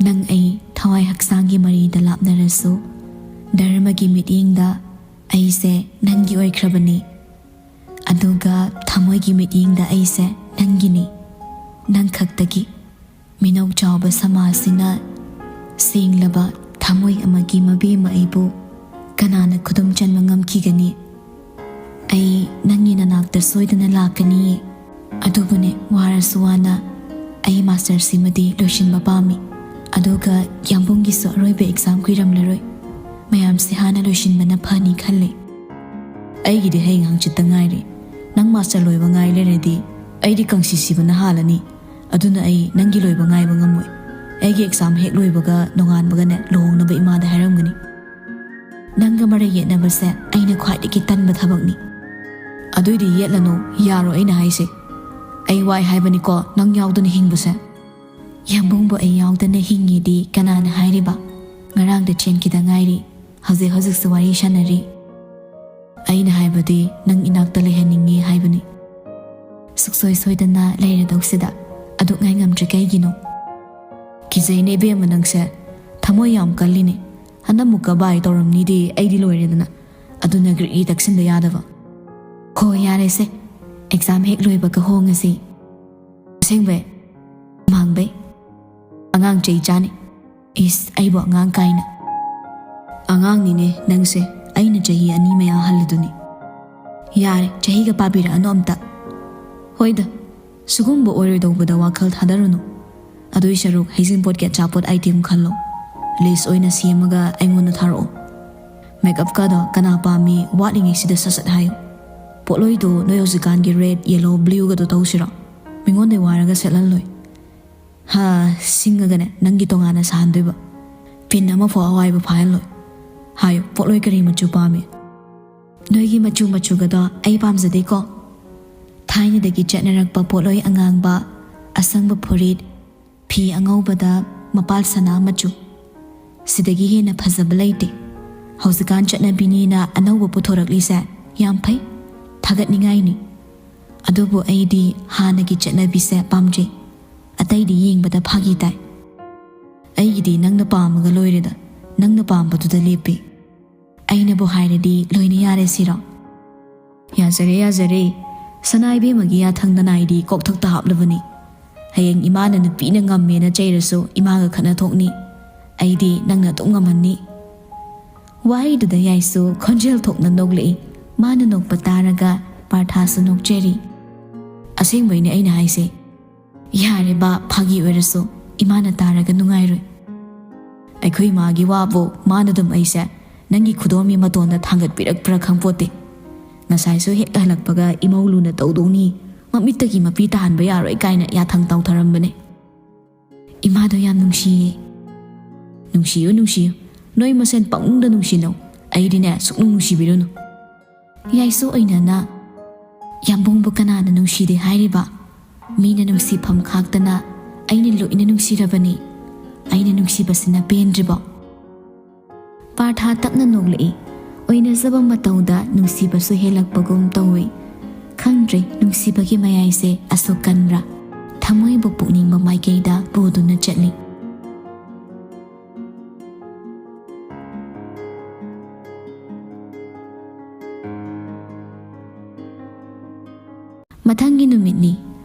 ꯅꯪ ꯑꯩ ꯊꯋꯥꯏ ꯍꯛꯆꯥꯡꯒꯤ ꯃꯔꯤꯗ ꯂꯥꯞꯅꯔꯁꯨ, ꯙꯔꯃꯒꯤ ꯃꯤꯠꯌꯦꯡꯗ ꯑꯩꯁꯦ ꯅꯪꯒꯤ ꯑꯣꯏꯈ꯭ꯔꯕꯅꯤ꯫ ꯑꯗꯨꯒ ꯊꯃꯣꯏꯒꯤ ꯃꯤꯠꯌꯦꯡꯗ ꯑꯩꯁꯦ ꯅꯪꯒꯤꯅꯤ, ꯅꯪ ꯈꯛꯇꯒꯤ꯫" ꯃꯤꯅꯧ ꯆꯥꯎꯕ ꯁꯃꯥꯖꯁꯤꯅ ꯁꯦꯡꯂꯕ ꯊꯃꯣꯏ ꯑꯃꯒꯤ ꯃꯕꯦꯝꯃ ꯑꯩꯕꯨ ꯀꯅꯥꯅ ꯈꯨꯗꯨꯝ ꯆꯟꯕ ꯉꯝꯈꯤꯒꯅꯤ? ꯑꯩ ꯅꯪꯒꯤ ꯅꯅꯥꯛꯇ ꯁꯣꯏꯗꯅ ꯂꯥꯛꯀꯅꯤꯌꯦ꯫ ꯑꯗꯨꯕꯨꯅꯦ, ꯋꯥꯔꯁꯨ ꯋꯥꯅ ꯑꯩ ꯃꯥꯁꯇꯔꯁꯤꯃꯗꯤ ꯂꯣꯏꯁꯤꯟꯕ ꯄꯥꯝꯃꯤ꯫ ꯑꯗꯨꯒ ꯌꯥꯝꯕꯨꯡꯒꯤꯁꯨ ꯑꯔꯣꯏꯕ ꯑꯦꯛꯖꯥꯝ ꯀꯨꯏꯔꯝꯂꯔꯣꯏ꯫ ꯃꯌꯥꯝꯁꯦ ꯍꯥꯟꯅ ꯂꯣꯏꯁꯤꯟꯕꯅ ꯐꯅꯤ ꯈꯜꯂꯦ꯫ "ꯑꯩꯒꯤꯗꯤ ꯍꯌꯦꯡ ꯍꯪꯆꯤꯠꯇ ꯉꯥꯏꯔꯦ꯫ ꯅꯪ ꯃꯥꯁꯇꯔ ꯂꯣꯏꯕ ꯉꯥꯏ ꯂꯩꯔꯗꯤ ꯑꯩꯗꯤ ꯀꯪꯁꯤ ꯁꯤꯕꯅ ꯍꯥꯜꯂꯅꯤ꯫ ꯑꯗꯨꯅ ꯑꯩ ꯅꯪꯒꯤ ꯂꯣꯏꯕ ꯉꯥꯏꯕ ꯉꯝꯃꯣꯏ꯫ ꯑꯩꯒꯤ ꯑꯦꯛꯖꯥꯝ ꯍꯦꯛ ꯂꯣꯏꯕꯒ ꯅꯣꯡꯉꯥꯟꯕꯒꯅꯦ ꯂꯨꯍꯣꯡꯅꯕ ꯏꯃꯥꯗ ꯍꯥꯏꯔꯝꯒꯅꯤ꯫" "ꯅꯪꯒ ꯃꯔꯩ ꯌꯦꯠꯅꯕꯁꯦ ꯑꯩꯅ ꯈ꯭ꯋꯥꯏꯗꯒꯤ ꯇꯟꯕ ꯊꯕꯛꯅꯤ꯫" "ꯑꯗꯨꯏꯗꯤ ꯌꯦꯠꯂꯅꯨ, ꯌꯥꯔꯣ ꯑꯩꯅ ꯍꯥꯏꯁꯦ꯫ ꯑꯩ ꯋꯥꯏ ꯍꯥꯏꯕꯅꯤꯀꯣ ꯅꯪ ꯌꯥꯎꯗꯅ ꯍꯤꯡꯕꯁꯦ꯫" "ꯌꯥꯝꯕꯨꯡꯕꯨ ꯑꯩ ꯌꯥꯎꯗꯅ ꯍꯤꯡꯉꯦꯗꯤ ꯀꯅꯥꯅ ꯍꯥꯏꯔꯤꯕ? ꯉꯔꯥꯡꯗ ꯆꯦꯟꯈꯤꯗ ꯉꯥꯏꯔꯤ, ꯍꯧꯖꯤꯛ ꯍꯧꯖꯤꯛꯁꯨ ꯋꯥꯔꯤ ꯁꯥꯟꯅꯔꯤ꯫" "ꯑꯩꯅ ꯍꯥꯏꯕꯗꯤ ꯅꯪ ꯏꯅꯥꯛꯇ ꯂꯩꯍꯟꯅꯤꯡꯉꯤ ꯍꯥꯏꯕꯅꯤ꯫" "ꯁꯨꯛꯁꯣꯏ ꯁꯣꯏꯗꯅ ꯂꯩꯔꯗꯧꯁꯤꯗ ꯑꯗꯨꯛ ꯉꯥꯏ ꯉꯝꯗ꯭ꯔꯤ ꯀꯩꯒꯤꯅꯣ?" "ꯀꯤꯖꯩꯅꯦ ꯏꯕꯦꯝꯃ ꯅꯪꯁꯦ, ꯊꯃꯣꯏ ꯌꯥꯝ ꯀꯜꯂꯤꯅꯦ꯫ ꯍꯟꯗꯛꯃꯨꯛꯀ ꯕꯥꯏ ꯇꯧꯔꯝꯅꯤꯗꯤ ꯑꯩꯗꯤ ꯂꯣꯏꯔꯦꯗꯅ꯫ ꯑꯗꯨꯅ ꯒ꯭ꯔꯤꯒ꯭ꯔꯤ ꯇꯛꯁꯤꯟꯕ ꯌꯥꯗꯕ꯫" "ꯍꯣ, ꯌꯥꯔꯦꯁꯦ, ꯑꯦꯛꯖꯥꯝ ꯍꯦꯛ ꯂꯣꯏꯕꯒ ꯍꯣꯡꯉꯁꯤ꯫" "ꯑꯁꯦꯡꯕꯩ?" "ꯃꯥꯡꯕꯩ꯫ ꯑꯉꯥꯡ ꯆꯩ ꯆꯥꯅꯤ꯫" "ꯏꯁ, ꯑꯩꯕꯨ ꯑꯉꯥꯡ ꯀꯥꯏꯅ꯫" "ꯑꯉꯥꯡꯅꯤꯅꯦ ꯅꯪꯁꯦ, ꯑꯩꯅ ꯆꯍꯤ ꯑꯅꯤ ꯃꯌꯥ ꯍꯜꯂꯤꯗꯨꯅꯤ꯫" ꯌꯥꯔꯦ, ꯆꯍꯤꯒ ꯄꯥꯕꯤꯔꯛꯑꯅꯨ ꯑꯝꯇ꯫ ꯍꯣꯏꯗ, ꯁꯤꯒꯨꯝꯕ ꯑꯣꯏꯔꯣꯏꯗꯧꯕꯗ ꯋꯥꯈꯜ ꯊꯥꯗꯔꯨꯅꯨ꯫ ꯑꯗꯨꯏ ꯁꯔꯨꯛ ꯍꯩꯖꯤꯡꯄꯣꯠꯀꯤ ꯑꯆꯥꯄꯣꯠ item ꯈꯜꯂꯣ꯫ List ꯑꯣꯏꯅ ꯁꯦꯝꯃꯒ ꯑꯩꯉꯣꯟꯗ ꯊꯥꯔꯛꯑꯣ꯫ Makeupꯀꯗꯣ ꯀꯅꯥ ꯄꯥꯝꯃꯤ ꯋꯥꯠꯂꯤꯉꯩꯁꯤꯗ ꯁꯠ ꯁꯠ ꯍꯥꯏꯌꯨ꯫ ꯄꯣꯠꯂꯣꯏꯗꯣ ꯅꯣꯏ ꯍꯧꯖꯤꯛꯀꯥꯟꯒꯤ red, yellow, blueꯒꯗꯣ ꯇꯧꯁꯤꯔꯣ? ꯃꯤꯉꯣꯟꯗꯩ ꯋꯥꯏꯔꯒ ꯁꯦꯠꯍꯜꯂꯣꯏ꯫ ꯍꯥ, ꯁꯤꯡꯉꯒꯅꯦ ꯅꯪꯒꯤ ꯇꯣꯉꯥꯟꯅ ꯁꯥꯍꯟꯗꯣꯏꯕ꯫ Pin ꯑꯃꯐꯥꯎ ꯑꯋꯥꯏꯕ ꯐꯥꯍꯜꯂꯣꯏ꯫ ꯍꯥꯏꯌꯨ, ꯄꯣꯠꯂꯣꯏ ꯀꯔꯤ ꯃꯆꯨ ꯄꯥꯝꯃꯤ? ꯅꯣꯏꯒꯤ ꯃꯆꯨ ꯃꯆꯨꯒꯗꯣ ꯑꯩ ꯄꯥꯝꯖꯗꯦꯀꯣ꯫ ꯊꯥꯏꯅꯗꯒꯤ ꯆꯠꯅꯔꯛꯄ ꯄꯣꯠꯂꯣꯏ ꯑꯉꯥꯡꯕ, ꯑꯁꯪꯕ ꯐꯨꯔꯤꯠ, ꯐꯤ ꯑꯉꯧꯕꯗ ꯃꯄꯥꯜ ꯁꯅꯥ ꯃꯆꯨ꯫ ꯁꯤꯗꯒꯤ ꯍꯦꯟꯅ ꯐꯖꯕ ꯂꯩꯇꯦ꯫ ꯍꯧꯖꯤꯛꯀꯥꯟ ꯆꯠꯅꯕꯤꯅꯤꯅ ꯑꯅꯧꯕ ꯄꯨꯊꯣꯔꯛꯂꯤꯁꯦ ꯌꯥꯝ ꯐꯩ, ꯊꯥꯒꯠꯅꯤꯡꯉꯥꯏꯅꯤ꯫ ꯑꯗꯨꯕꯨ ꯑꯩꯗꯤ ꯍꯥꯟꯅꯒꯤ ꯆꯠꯅꯕꯤꯁꯦ ꯄꯥꯝꯖꯩ꯫ ꯑꯇꯩꯗꯤ ꯌꯦꯡꯕꯗ ꯐꯥꯒꯤ ꯇꯥꯏ꯫ ꯑꯩꯒꯤꯗꯤ ꯅꯪꯅ ꯄꯥꯝꯃꯒ ꯂꯣꯏꯔꯦꯗ, ꯅꯪꯅ ꯄꯥꯝꯕꯗꯨꯗ ꯂꯦꯞꯄꯤ꯫ ꯑꯩꯅꯕꯨ ꯍꯥꯏꯔꯗꯤ ꯂꯣꯏꯅ ꯌꯥꯔꯦ ꯁꯤꯔꯣ? ꯌꯥꯖꯔꯦ, ꯌꯥꯖꯔꯦ꯫ ꯁꯅꯥ ꯏꯕꯦꯝꯃꯒꯤ ꯌꯥꯊꯪꯗ ꯅꯥꯏꯗꯤ ꯀꯣꯛꯊꯛꯇ ꯍꯥꯞꯂꯕꯅꯤ꯫ ꯍꯌꯦꯡ ꯏꯃꯥꯅ ꯅꯨꯄꯤꯅ ꯉꯝꯃꯦꯅ ꯆꯩꯔꯁꯨ ꯏꯃꯥꯒ ꯈꯠꯅ ꯊꯣꯛꯅꯤ꯫ ꯑꯩꯗꯤ ꯅꯪꯅ ꯑꯗꯨꯝ ꯉꯝꯍꯟꯅꯤ꯫ ꯋꯥꯍꯩꯗꯨꯗ ꯌꯥꯏꯁꯨ ꯈꯣꯟꯖꯦꯜ ꯊꯣꯛꯅ ꯅꯣꯛꯂꯛꯏ꯫ ꯃꯥꯅ ꯅꯣꯛꯄ ꯇꯥꯔꯒ ꯄꯥꯔꯊꯥꯁꯨ ꯅꯣꯛꯆꯔꯤ꯫ ꯑꯁꯦꯡꯕꯩꯅꯦ ꯑꯩꯅ ꯍꯥꯏꯁꯦ꯫ ꯌꯥꯔꯦ ꯕꯥ, ꯐꯥꯒꯤ ꯑꯣꯏꯔꯁꯨ ꯏꯃꯥꯅ ꯇꯥꯔꯒ ꯅꯨꯡꯉꯥꯏꯔꯣꯏ꯫ ꯑꯩꯈꯣꯏ ꯏꯃꯥꯒꯤ ꯋꯥꯕꯨ ꯃꯥꯅ ꯑꯗꯨꯝ ꯑꯩꯁꯦ ꯅꯪꯒꯤ ꯈꯨꯗꯣꯝꯒꯤ ꯃꯇꯣꯟꯗ ꯊꯥꯡꯒꯠꯄꯤꯔꯛꯄ꯭ꯔꯥ ꯈꯪꯄꯣꯠꯇꯦ꯫ ꯉꯁꯥꯏꯁꯨ ꯍꯦꯛ ꯍꯜꯂꯛꯄꯒ ꯏꯃꯧ ꯂꯨꯅ ꯇꯧꯗꯧꯅꯤ, ꯃꯃꯤꯠꯇꯒꯤ ꯃꯄꯤ ꯇꯥꯍꯟꯕ ꯌꯥꯔꯣꯏ ꯀꯥꯏꯅ ꯌꯥꯊꯪ ꯇꯥꯎꯊꯔꯝꯕꯅꯦ꯫ ꯏꯃꯥꯗꯣ ꯌꯥꯝ ꯅꯨꯡꯁꯤꯌꯦ꯫ ꯅꯨꯡꯁꯤꯌꯨ, ꯅꯨꯡꯁꯤꯌꯨ꯫ ꯅꯣꯏ ꯃꯁꯦꯟ ꯄꯪꯅꯨꯡꯗ ꯅꯨꯡꯁꯤꯅꯧ꯫ ꯑꯩꯗꯤꯅꯦ ꯁꯨꯛꯅꯨꯡ ꯅꯨꯡꯁꯤꯕꯤꯔꯨꯅꯨ꯫ ꯌꯥꯏꯁꯨ ꯑꯣꯏꯅꯅ, ꯌꯥꯝꯕꯨꯡꯕꯨ ꯀꯅꯥꯅ ꯅꯨꯡꯁꯤꯗꯦ ꯍꯥꯏꯔꯤꯕ? ꯃꯤꯅ ꯅꯨꯡꯁꯤꯐꯝ ꯈꯥꯛꯇꯅ ꯑꯩꯅ ꯂꯣꯏꯅ ꯅꯨꯡꯁꯤꯔꯕꯅꯤ꯫ ꯑꯩꯅ ꯅꯨꯡꯁꯤꯕꯁꯤꯅ ꯄꯦꯟꯗ꯭ꯔꯤꯕꯣ? ꯄꯥꯔꯊꯥ ꯇꯞꯅ ꯅꯣꯛꯂꯛꯏ꯫ ꯑꯣꯏꯅꯖꯕ ꯃꯇꯧꯗ ꯅꯨꯡꯁꯤꯕꯁꯨ ꯍꯦꯜꯂꯛꯄꯒꯨꯝ ꯇꯧꯏ꯫ ꯈꯪꯗ꯭ꯔꯦ, ꯅꯨꯡꯁꯤꯕꯒꯤ ꯃꯌꯥꯏꯁꯦ ꯑꯁꯨꯛ ꯀꯟꯕ꯭ꯔꯥ? ꯊꯃꯣꯏꯕꯨ ꯄꯨꯛꯅꯤꯡꯕ ꯃꯥꯏꯀꯩꯗ ꯄꯨꯗꯨꯅ ꯆꯠꯂꯤ꯫ ꯃꯊꯪꯒꯤ ꯅꯨꯃꯤꯠꯅꯤ꯫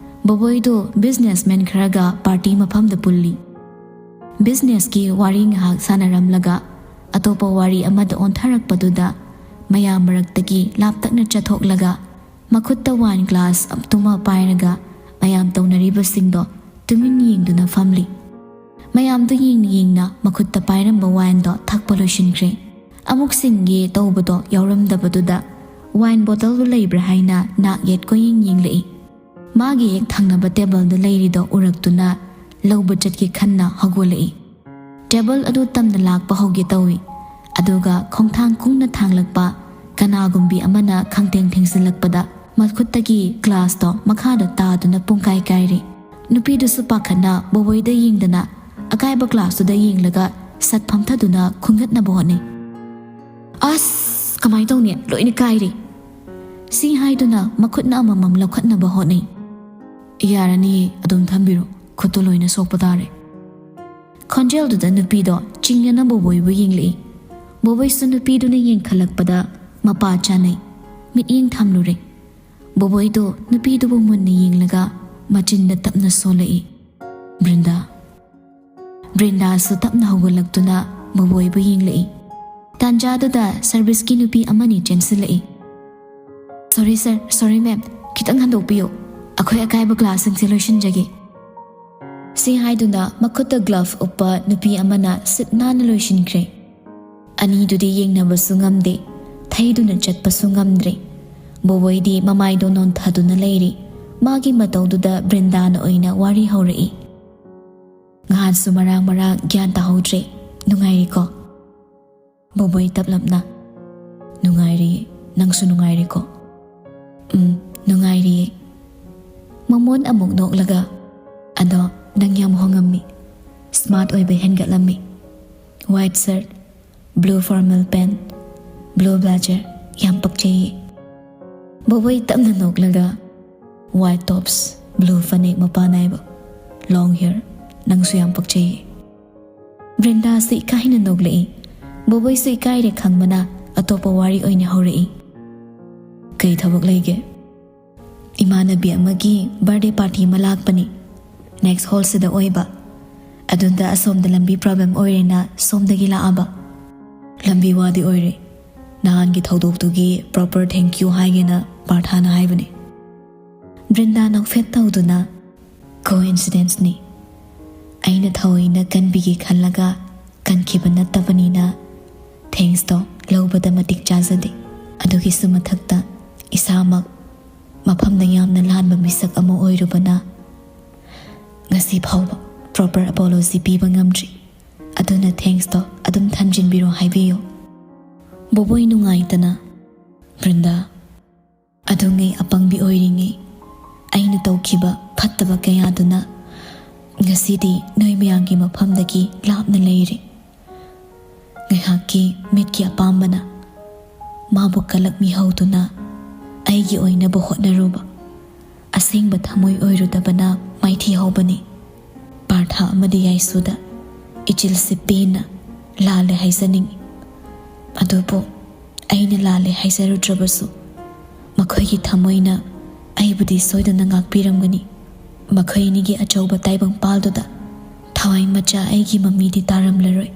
ꯕꯣꯕꯣꯏꯗꯣ businessman ꯈꯔꯒ party ꯃꯐꯝꯗ ꯄꯨꯜꯂꯤ꯫ Businessꯀꯤ ꯋꯥꯔꯤ ꯉꯥꯏꯍꯥꯛ ꯁꯥꯟꯅꯔꯝꯂꯒ ꯑꯇꯣꯞꯄ ꯋꯥꯔꯤ ꯑꯃꯗ ꯑꯣꯟꯊꯔꯛꯄꯗꯨꯗ ꯃꯌꯥꯝ ꯃꯔꯛꯇꯒꯤ ꯂꯥꯞꯇꯛꯅ ꯆꯠꯊꯣꯛꯂꯒ ꯃꯈꯨꯠꯇ ꯋꯥꯏꯟ ꯒ꯭ꯂꯥꯁ ꯑꯃ ꯄꯥꯏꯔꯒ ꯃꯌꯥꯝ ꯇꯧꯅꯔꯤꯕꯁꯤꯡꯗꯣ ꯇꯨꯃꯤꯟ ꯌꯦꯡꯗꯨꯅ ꯐꯝꯂꯤ꯫ ꯃꯌꯥꯝꯗꯨ ꯌꯦꯡꯅ ꯌꯦꯡꯅ ꯃꯈꯨꯠꯇ ꯄꯥꯏꯔꯝꯕ ꯋꯥꯏꯟꯗꯣ ꯊꯛꯄ ꯂꯣꯏꯁꯤꯟꯈ꯭ꯔꯦ꯫ ꯑꯃꯨꯛ ꯁꯤꯡꯒꯦ ꯇꯧꯕꯗꯣ ꯌꯥꯎꯔꯝꯗꯕꯗꯨꯗ ꯋꯥꯏꯟ ꯕꯣꯇꯜꯗꯨ ꯂꯩꯕ꯭ꯔꯥ ꯍꯥꯏꯅ ꯅꯥꯛ ꯌꯦꯠ ꯀꯣꯏꯌꯦꯡ ꯌꯦꯡꯂꯛꯏ꯫ ꯃꯥꯒꯤ ꯍꯦꯛ ꯊꯪꯅꯕ ꯇꯦꯕꯜꯗ ꯂꯩꯔꯤꯗꯣ ꯎꯔꯛꯇꯨꯅ ꯂꯧꯕ ꯆꯠꯀꯦ ꯈꯟꯅ ꯍꯧꯒꯠꯂꯛꯏ꯫ ꯇꯦꯕꯜ ꯑꯗꯨ ꯇꯝꯅ ꯂꯥꯛꯄ ꯍꯧꯒꯦ ꯇꯧꯏ꯫ ꯑꯗꯨꯒ ꯈꯣꯡꯊꯥꯡ ꯀꯨꯡꯅ ꯊꯥꯡꯂꯛꯄ ꯀꯅꯥꯒꯨꯝꯕꯤ ꯑꯃꯅ ꯈꯪꯊꯦꯡ ꯊꯦꯡꯖꯤꯜꯂꯛꯄꯗ ꯃꯈꯨꯠꯇꯒꯤ ꯒ꯭ꯂꯥꯁꯇꯣ ꯃꯈꯥꯗ ꯇꯥꯗꯨꯅ ꯄꯨꯡꯀꯥꯏ ꯀꯥꯏꯔꯤ꯫ ꯅꯨꯄꯤꯗꯨꯁꯨ ꯄꯥꯈꯠꯅ ꯕꯣꯕꯣꯏꯗ ꯌꯦꯡꯗꯅ ꯑꯀꯥꯏꯕ ꯒ꯭ꯂꯥꯁꯇꯨꯗ ꯌꯦꯡꯂꯒ ꯁꯠ ꯐꯝꯊꯗꯨꯅ ꯈꯨꯟꯒꯠꯅꯕ ꯍꯣꯠꯅꯩ꯫ "ꯑꯁ, ꯀꯃꯥꯏ ꯇꯧꯅꯤ? ꯂꯣꯏꯅ ꯀꯥꯏꯔꯦ!" ꯁꯤ ꯍꯥꯏꯗꯨꯅ ꯃꯈꯨꯠꯅ ꯑꯃꯃꯝ ꯂꯧꯈꯠꯅꯕ ꯍꯣꯠꯅꯩ꯫ "ꯌꯥꯔꯅꯤꯌꯦ, ꯑꯗꯨꯝ ꯊꯝꯕꯤꯔꯣ, ꯈꯨꯠꯇꯣ ꯂꯣꯏꯅ ꯁꯣꯛꯄ ꯇꯥꯔꯦ꯫" ꯈꯣꯟꯖꯦꯜꯗꯨꯗ ꯅꯨꯄꯤꯗꯣ ꯆꯤꯡꯅꯅ ꯕꯣꯕꯣꯏꯕꯨ ꯌꯦꯡꯂꯛꯏ꯫ ꯕꯣꯕꯣꯏꯁꯨ ꯅꯨꯄꯤꯗꯨꯅ ꯌꯦꯡꯈꯠꯂꯛꯄꯗ ꯃꯄꯥ ꯆꯥꯅꯩ꯫ ꯃꯤꯠꯌꯦꯡ ꯊꯝꯂꯨꯔꯦ꯫ ꯕꯣꯕꯣꯏꯗꯣ ꯅꯨꯄꯤꯗꯨꯕꯨ ꯃꯨꯟꯅ ꯌꯦꯡꯂꯒ ꯃꯆꯤꯟꯗ ꯇꯞꯅ ꯁꯣꯜꯂꯛꯏ, "ꯕ꯭ꯔꯤꯟꯗꯥ꯫" ꯕ꯭ꯔꯤꯟꯗꯥꯁꯨ ꯇꯞꯅ ꯍꯧꯒꯠꯂꯛꯇꯨꯅ ꯕꯣꯕꯣꯏꯕꯨ ꯌꯦꯡꯂꯛꯏ꯫ ꯇꯥꯟꯖꯥꯗꯨꯗ ꯁꯔꯚꯤꯁꯀꯤ ꯅꯨꯄꯤ ꯑꯃꯅꯤ ꯆꯦꯟꯁꯤꯜꯂꯛꯏ꯫ "ꯁꯣꯔꯤ ꯁꯔ, ꯁꯣꯔꯤ ꯃꯦꯝ, ꯈꯤꯇꯪ ꯍꯟꯗꯣꯛꯄꯤꯌꯨ꯫ ꯑꯩꯈꯣꯏ ꯑꯀꯥꯏꯕ ꯒ꯭ꯂꯥꯁꯁꯤꯡꯁꯦ ꯂꯣꯏꯁꯤꯟꯖꯒꯦ꯫" ꯁꯤ ꯍꯥꯏꯗꯨꯅ ꯃꯈꯨꯠꯇ ꯒ꯭ꯂꯚ ꯎꯞꯄ ꯅꯨꯄꯤ ꯑꯃꯅ ꯁꯤꯠ ꯅꯥꯟꯅ ꯂꯣꯏꯁꯤꯟꯈ꯭ꯔꯦ꯫ ꯑꯅꯤꯗꯨꯗꯤ ꯌꯦꯡꯅꯕꯁꯨ ꯉꯝꯗꯦ꯫ ꯊꯩꯗꯨꯅ ꯆꯠꯄꯁꯨ ꯉꯝꯗ꯭ꯔꯦ꯫ ꯕꯣꯕꯣꯏꯗꯤ ꯃꯃꯥꯏꯗꯣ ꯅꯣꯟꯊꯗꯨꯅ ꯂꯩꯔꯤ꯫ ꯃꯥꯒꯤ ꯃꯇꯧꯗꯨꯗ ꯕ꯭ꯔꯤꯟꯗꯥꯅ ꯑꯣꯏꯅ ꯋꯥꯔꯤ ꯍꯧꯔꯛꯏ꯫ "ꯉꯍꯥꯟꯁꯨ ꯃꯔꯥꯡ ꯃꯔꯥꯡ ꯒ꯭ꯌꯥꯟ ꯇꯥꯍꯧꯗ꯭ꯔꯦ꯫ ꯅꯨꯡꯉꯥꯏꯔꯤꯀꯣ?" ꯕꯣꯕꯣꯏ ꯇꯞꯂꯞꯅ, "ꯅꯨꯡꯉꯥꯏꯔꯤꯌꯦ꯫ ꯅꯪꯁꯨ ꯅꯨꯡꯉꯥꯏꯔꯤꯀꯣ?" "ꯎꯝ, ꯅꯨꯡꯉꯥꯏꯔꯤꯌꯦ꯫" ꯃꯃꯣꯟ ꯑꯃꯨꯛ ꯅꯣꯛꯂꯒ, "ꯑꯗꯣ ꯅꯪ ꯌꯥꯝ ꯍꯣꯡꯉꯝꯃꯤ꯫ ꯁ꯭ꯃꯥꯔꯠ ꯑꯣꯏꯕ ꯍꯦꯟꯒꯠꯂꯝꯃꯤ꯫ White shirt, blue formal pant, blue blazer, ꯌꯥꯝ ꯄꯛꯆꯩꯌꯦ꯫" ꯕꯣꯕꯣꯏ ꯇꯞꯅ ꯅꯣꯛꯂꯒ, "ꯋꯥꯏꯠ ꯇꯣꯞꯁ, ꯕ꯭ꯂꯨ ꯐꯅꯦꯛ ꯃꯄꯥꯟ ꯅꯥꯏꯕ, ꯂꯣꯡ ꯍꯤꯌꯔ, ꯅꯪꯁꯨ ꯌꯥꯝ ꯄꯛꯆꯩꯌꯦ꯫" ꯕ꯭ꯔꯤꯟꯗꯥꯁꯨ ꯏꯀꯥꯏꯅ ꯅꯣꯛꯂꯛꯏ꯫ ꯕꯣꯕꯣꯏꯁꯨ ꯏꯀꯥꯏꯔꯦ ꯈꯪꯕꯅ ꯑꯇꯣꯞꯄ ꯋꯥꯔꯤ ꯑꯣꯏꯅ ꯍꯧꯔꯛꯏ꯫ "ꯀꯩ ꯊꯕꯛ ꯂꯩꯒꯦ?" "ꯏꯃꯥꯟꯅꯕꯤ ꯑꯃꯒꯤ ꯕꯥꯔꯗꯦ ꯄꯥꯔꯇꯤ ꯑꯃ ꯂꯥꯛꯄꯅꯤ꯫ ꯅꯦꯛꯁ ꯍꯣꯜꯁꯤꯗ ꯑꯣꯏꯕ꯫ ꯑꯗꯨꯗ ꯑꯁꯣꯝꯗ ꯂꯝꯕꯤ ꯄ꯭ꯔꯣꯕ꯭ꯂꯦꯝ ꯑꯣꯏꯔꯦꯅ ꯁꯣꯝꯗꯒꯤ ꯂꯥꯛꯑꯕ꯫ ꯂꯝꯕꯤ ꯋꯥꯗꯤ ꯑꯣꯏꯔꯦ꯫ ꯅꯍꯥꯟꯒꯤ ꯊꯧꯗꯣꯛꯇꯨꯒꯤ proper thank you ꯍꯥꯏꯒꯦꯅ ꯄꯥꯔꯊꯥꯅ ꯍꯥꯏꯕꯅꯤ꯫ ꯕ꯭ꯔꯤꯟꯗꯥ ꯅꯣꯛꯐꯦꯠ ꯇꯧꯗꯨꯅ, "Coincidenceꯅꯤ꯫ ꯑꯩꯅ ꯊꯑꯣꯏꯅ ꯀꯟꯕꯤꯒꯦ ꯈꯜꯂꯒ ꯀꯟꯈꯤꯕ ꯅꯠꯇꯕꯅꯤꯅ thanksꯇꯣ ꯂꯧꯕꯗ ꯃꯇꯤꯛ ꯆꯥꯖꯗꯦ꯫ ꯑꯗꯨꯒꯤꯁꯨ ꯃꯊꯛꯇ ꯏꯁꯥꯃꯛ ꯃꯐꯝꯗ ꯌꯥꯝꯅ ꯂꯥꯟꯕ ꯃꯤꯁꯛ ꯑꯃ ꯑꯣꯏꯔꯨꯕꯅ ꯉꯁꯤ ꯐꯥꯎꯕ proper apology ꯄꯤꯕ ꯉꯝꯗ꯭ꯔꯤ꯫ ꯑꯗꯨꯅ thanksꯇꯣ ꯑꯗꯨꯝ ꯊꯝꯖꯤꯟꯕꯤꯔꯣ ꯍꯥꯏꯕꯤꯌꯨ꯫" ꯕꯣꯕꯣꯏ ꯅꯨꯡꯉꯥꯏꯇꯅ, "ꯕ꯭ꯔꯤꯟꯗꯥ, ꯑꯗꯨꯉꯩ ꯑꯄꯪꯕꯤ ꯑꯣꯏꯔꯤꯉꯩ ꯑꯩꯅ ꯇꯧꯈꯤꯕ ꯐꯠꯇꯕ ꯀꯌꯥꯗꯨꯅ ꯉꯁꯤꯗꯤ ꯅꯣꯏ ꯃꯌꯥꯝꯒꯤ ꯃꯐꯝꯗꯒꯤ ꯂꯥꯞꯅ ꯂꯩꯔꯦ꯫ ꯉꯥꯏꯍꯥꯛꯀꯤ ꯃꯤꯠꯀꯤ ꯑꯄꯥꯝꯕꯅ ꯃꯥꯕꯨ ꯀꯂꯛꯃꯤ ꯍꯧꯗꯨꯅ ꯑꯩꯒꯤ ꯑꯣꯏꯅꯕ ꯍꯣꯠꯅꯔꯨꯕ ꯑꯁꯦꯡꯕ ꯊꯃꯣꯏ ꯑꯣꯏꯔꯨꯗꯕꯅ ꯃꯥꯏꯊꯤ ꯍꯧꯕꯅꯤ꯫ ꯄꯥꯔꯊ ꯑꯃꯗꯤ ꯌꯥꯏꯁꯨꯗ ꯏꯆꯤꯜꯁꯦ ꯄꯦꯟꯅ ꯂꯥꯜꯂꯦ ꯍꯥꯏꯖꯅꯤꯡꯏ꯫ ꯑꯗꯨꯕꯨ ꯑꯩꯅ ꯂꯥꯜꯂꯦ ꯍꯥꯏꯖꯔꯨꯗ꯭ꯔꯕꯁꯨ ꯃꯈꯣꯏꯒꯤ ꯊꯃꯣꯏꯅ ꯑꯩꯕꯨꯗꯤ ꯁꯣꯏꯗꯅ ꯉꯥꯛꯄꯤꯔꯝꯒꯅꯤ꯫ ꯃꯈꯣꯏ ꯑꯅꯤꯒꯤ ꯑꯆꯧꯕ ꯇꯥꯏꯕꯪꯄꯥꯜꯗꯨꯗ ꯊꯋꯥꯏ ꯃꯆꯥ ꯑꯩꯒꯤ ꯃꯃꯤꯗꯤ ꯇꯥꯔꯝꯂꯔꯣꯏ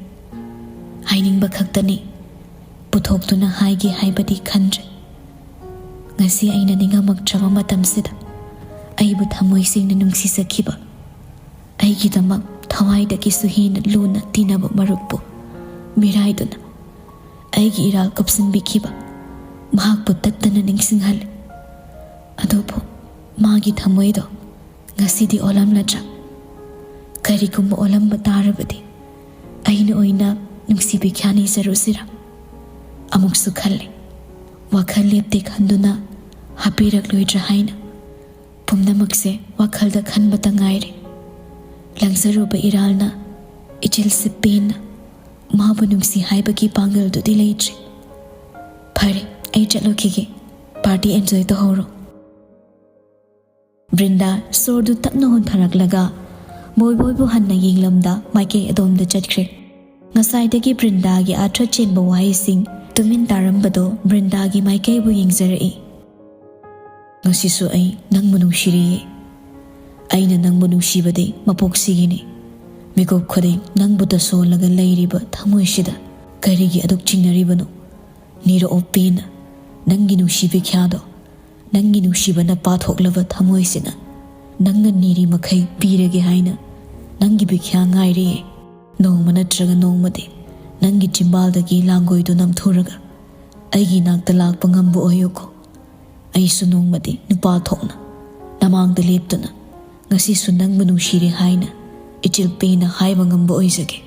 ꯍꯥꯏꯅꯤꯡꯕ ꯈꯛꯇꯅꯤ꯫ ꯄꯨꯊꯣꯛꯇꯨꯅ ꯍꯥꯏꯒꯦ ꯍꯥꯏꯕꯗꯤ ꯈꯟꯗ꯭ꯔꯦ꯫ ꯉꯁꯤ ꯑꯩꯅ ꯅꯤꯡꯉꯝꯃꯛꯇ꯭ꯔꯕ ꯃꯇꯝꯁꯤꯗ ꯑꯩꯕꯨ ꯊꯃꯣꯏ ꯁꯦꯡꯅ ꯅꯨꯡꯁꯤꯖꯈꯤꯕ, ꯑꯩꯒꯤꯗꯃꯛ ꯊꯋꯥꯏꯗꯒꯤꯁꯨ ꯍꯦꯟꯅ ꯂꯨꯅ ꯇꯤꯟꯅꯕ ꯃꯔꯨꯞꯄꯨ ꯃꯤꯔꯥꯏꯗꯨꯅ ꯑꯩꯒꯤ ꯏꯔꯥꯜ ꯀꯨꯞꯁꯤꯟꯕꯤꯈꯤꯕ ꯃꯍꯥꯛꯄꯨ ꯇꯠꯇꯅ ꯅꯤꯡꯁꯤꯡꯍꯜꯂꯤ꯫ ꯑꯗꯨꯕꯨ ꯃꯥꯒꯤ ꯊꯃꯣꯏꯗꯣ ꯉꯁꯤꯗꯤ ꯑꯣꯜꯂꯝꯂꯗ꯭ꯔꯥ? ꯀꯔꯤꯒꯨꯝꯕ ꯑꯣꯜꯂꯝꯕ ꯇꯥꯔꯕꯗꯤ ꯑꯩꯅ ꯑꯣꯏꯅ ꯅꯨꯡꯁꯤꯕꯤ ꯈ꯭ꯌꯥꯅꯤꯖꯔꯨꯁꯤꯔꯥ?" ꯑꯃꯨꯛꯁꯨ ꯈꯜꯂꯤ꯫ ꯋꯥꯈꯜ ꯂꯦꯞꯇꯦ ꯈꯟꯗꯨꯅ ꯍꯥꯞꯄꯤꯔꯛꯂꯣꯏꯗ꯭ꯔꯥ ꯍꯥꯏꯅ꯫ ꯄꯨꯝꯅꯃꯛꯁꯦ ꯋꯥꯈꯜꯗ ꯈꯟꯕꯇ ꯉꯥꯏꯔꯦ꯫ ꯂꯪꯖꯔꯨꯕ ꯏꯔꯥꯜꯅ ꯏꯆꯤꯜꯁꯦ ꯄꯦꯟꯅ ꯃꯥꯕꯨ ꯅꯨꯡꯁꯤ ꯍꯥꯏꯕꯒꯤ ꯄꯥꯡꯒꯜꯗꯨꯗꯤ ꯂꯩꯇ꯭ꯔꯦ꯫ "ꯐꯔꯦ, ꯑꯩ ꯆꯠꯂꯨꯈꯤꯒꯦ꯫ Party enjoy ꯇꯧꯍꯧꯔꯣ꯫" ꯕ꯭ꯔꯤꯟꯗꯥ ꯁꯣꯔꯗꯨ ꯇꯞꯅ ꯍꯣꯟꯊꯔꯛꯂꯒ ꯕꯣꯏꯕꯣꯏꯕꯨ ꯍꯟꯅ ꯌꯦꯡꯂꯝꯗ ꯃꯥꯏꯀꯩ ꯑꯗꯣꯝꯗ ꯆꯠꯈ꯭ꯔꯦ꯫ ꯉꯁꯥꯏꯗꯒꯤ ꯕ꯭ꯔꯤꯟꯗꯥꯒꯤ ꯑꯥꯔꯊ ꯆꯦꯟꯕ ꯋꯥꯍꯩꯁꯤꯡ ꯇꯨꯃꯤꯟ ꯇꯥꯔꯝꯕꯗꯣ ꯕ꯭ꯔꯤꯟꯗꯥꯒꯤ ꯃꯥꯏꯀꯩꯕꯨ ꯌꯦꯡꯖꯔꯛꯏ꯫ "ꯉꯁꯤꯁꯨ ꯑꯩ ꯅꯪꯕꯨ ꯅꯨꯡꯁꯤꯔꯤꯌꯦ꯫ ꯑꯩꯅ ꯅꯪꯕꯨ ꯅꯨꯡꯁꯤꯕꯗꯤ ꯃꯄꯣꯛꯁꯤꯒꯤꯅꯤ꯫ ꯃꯤꯀꯨꯞ ꯈꯨꯗꯤꯡ ꯅꯪꯕꯨ ꯇꯁꯣꯜꯂꯒ ꯂꯩꯔꯤꯕ ꯊꯃꯣꯏꯁꯤꯗ ꯀꯔꯤꯒꯤ ꯑꯗꯨꯛ ꯆꯤꯡꯅꯔꯤꯕꯅꯣ? ꯅꯤꯔꯛꯑꯣ ꯄꯦꯟꯅ ꯅꯪꯒꯤ ꯅꯨꯡꯁꯤ ꯕꯤꯈ꯭ꯌꯥꯗꯣ꯫ ꯅꯪꯒꯤ ꯅꯨꯡꯁꯤꯕꯅ ꯄꯥꯊꯣꯛꯂꯕ ꯊꯃꯣꯏꯁꯤꯅ ꯅꯪꯅ ꯅꯤꯔꯤ ꯃꯈꯩ ꯄꯤꯔꯒꯦ ꯍꯥꯏꯅ ꯅꯪꯒꯤ ꯕꯤꯈ꯭ꯌꯥ ꯉꯥꯏꯔꯤꯌꯦ꯫ ꯅꯣꯡꯃ ꯅꯠꯇ꯭ꯔꯒ ꯅꯣꯡꯃꯗꯤ ꯅꯪꯒꯤ ꯆꯤꯝꯕꯥꯜꯗꯒꯤ ꯂꯥꯡꯒꯣꯏꯗꯨ ꯅꯝꯊꯨꯔꯒ ꯑꯩꯒꯤ ꯏꯅꯥꯛꯇ ꯂꯥꯛꯄ ꯉꯝꯕ ꯑꯣꯏꯌꯨꯀꯣ꯫ ꯑꯩꯁꯨ ꯅꯣꯡꯃꯗꯤ ꯅꯨꯄꯥ ꯊꯣꯛꯅ ꯅꯃꯥꯡꯗ ꯂꯦꯞꯇꯨꯅ ꯉꯁꯤꯁꯨ ꯅꯪꯕꯨ ꯅꯨꯡꯁꯤꯔꯦ ꯍꯥꯏꯅ ꯏꯆꯤꯜ ꯄꯦꯟꯅ ꯍꯥꯏꯕ ꯉꯝꯕ ꯑꯣꯏꯖꯒꯦ꯫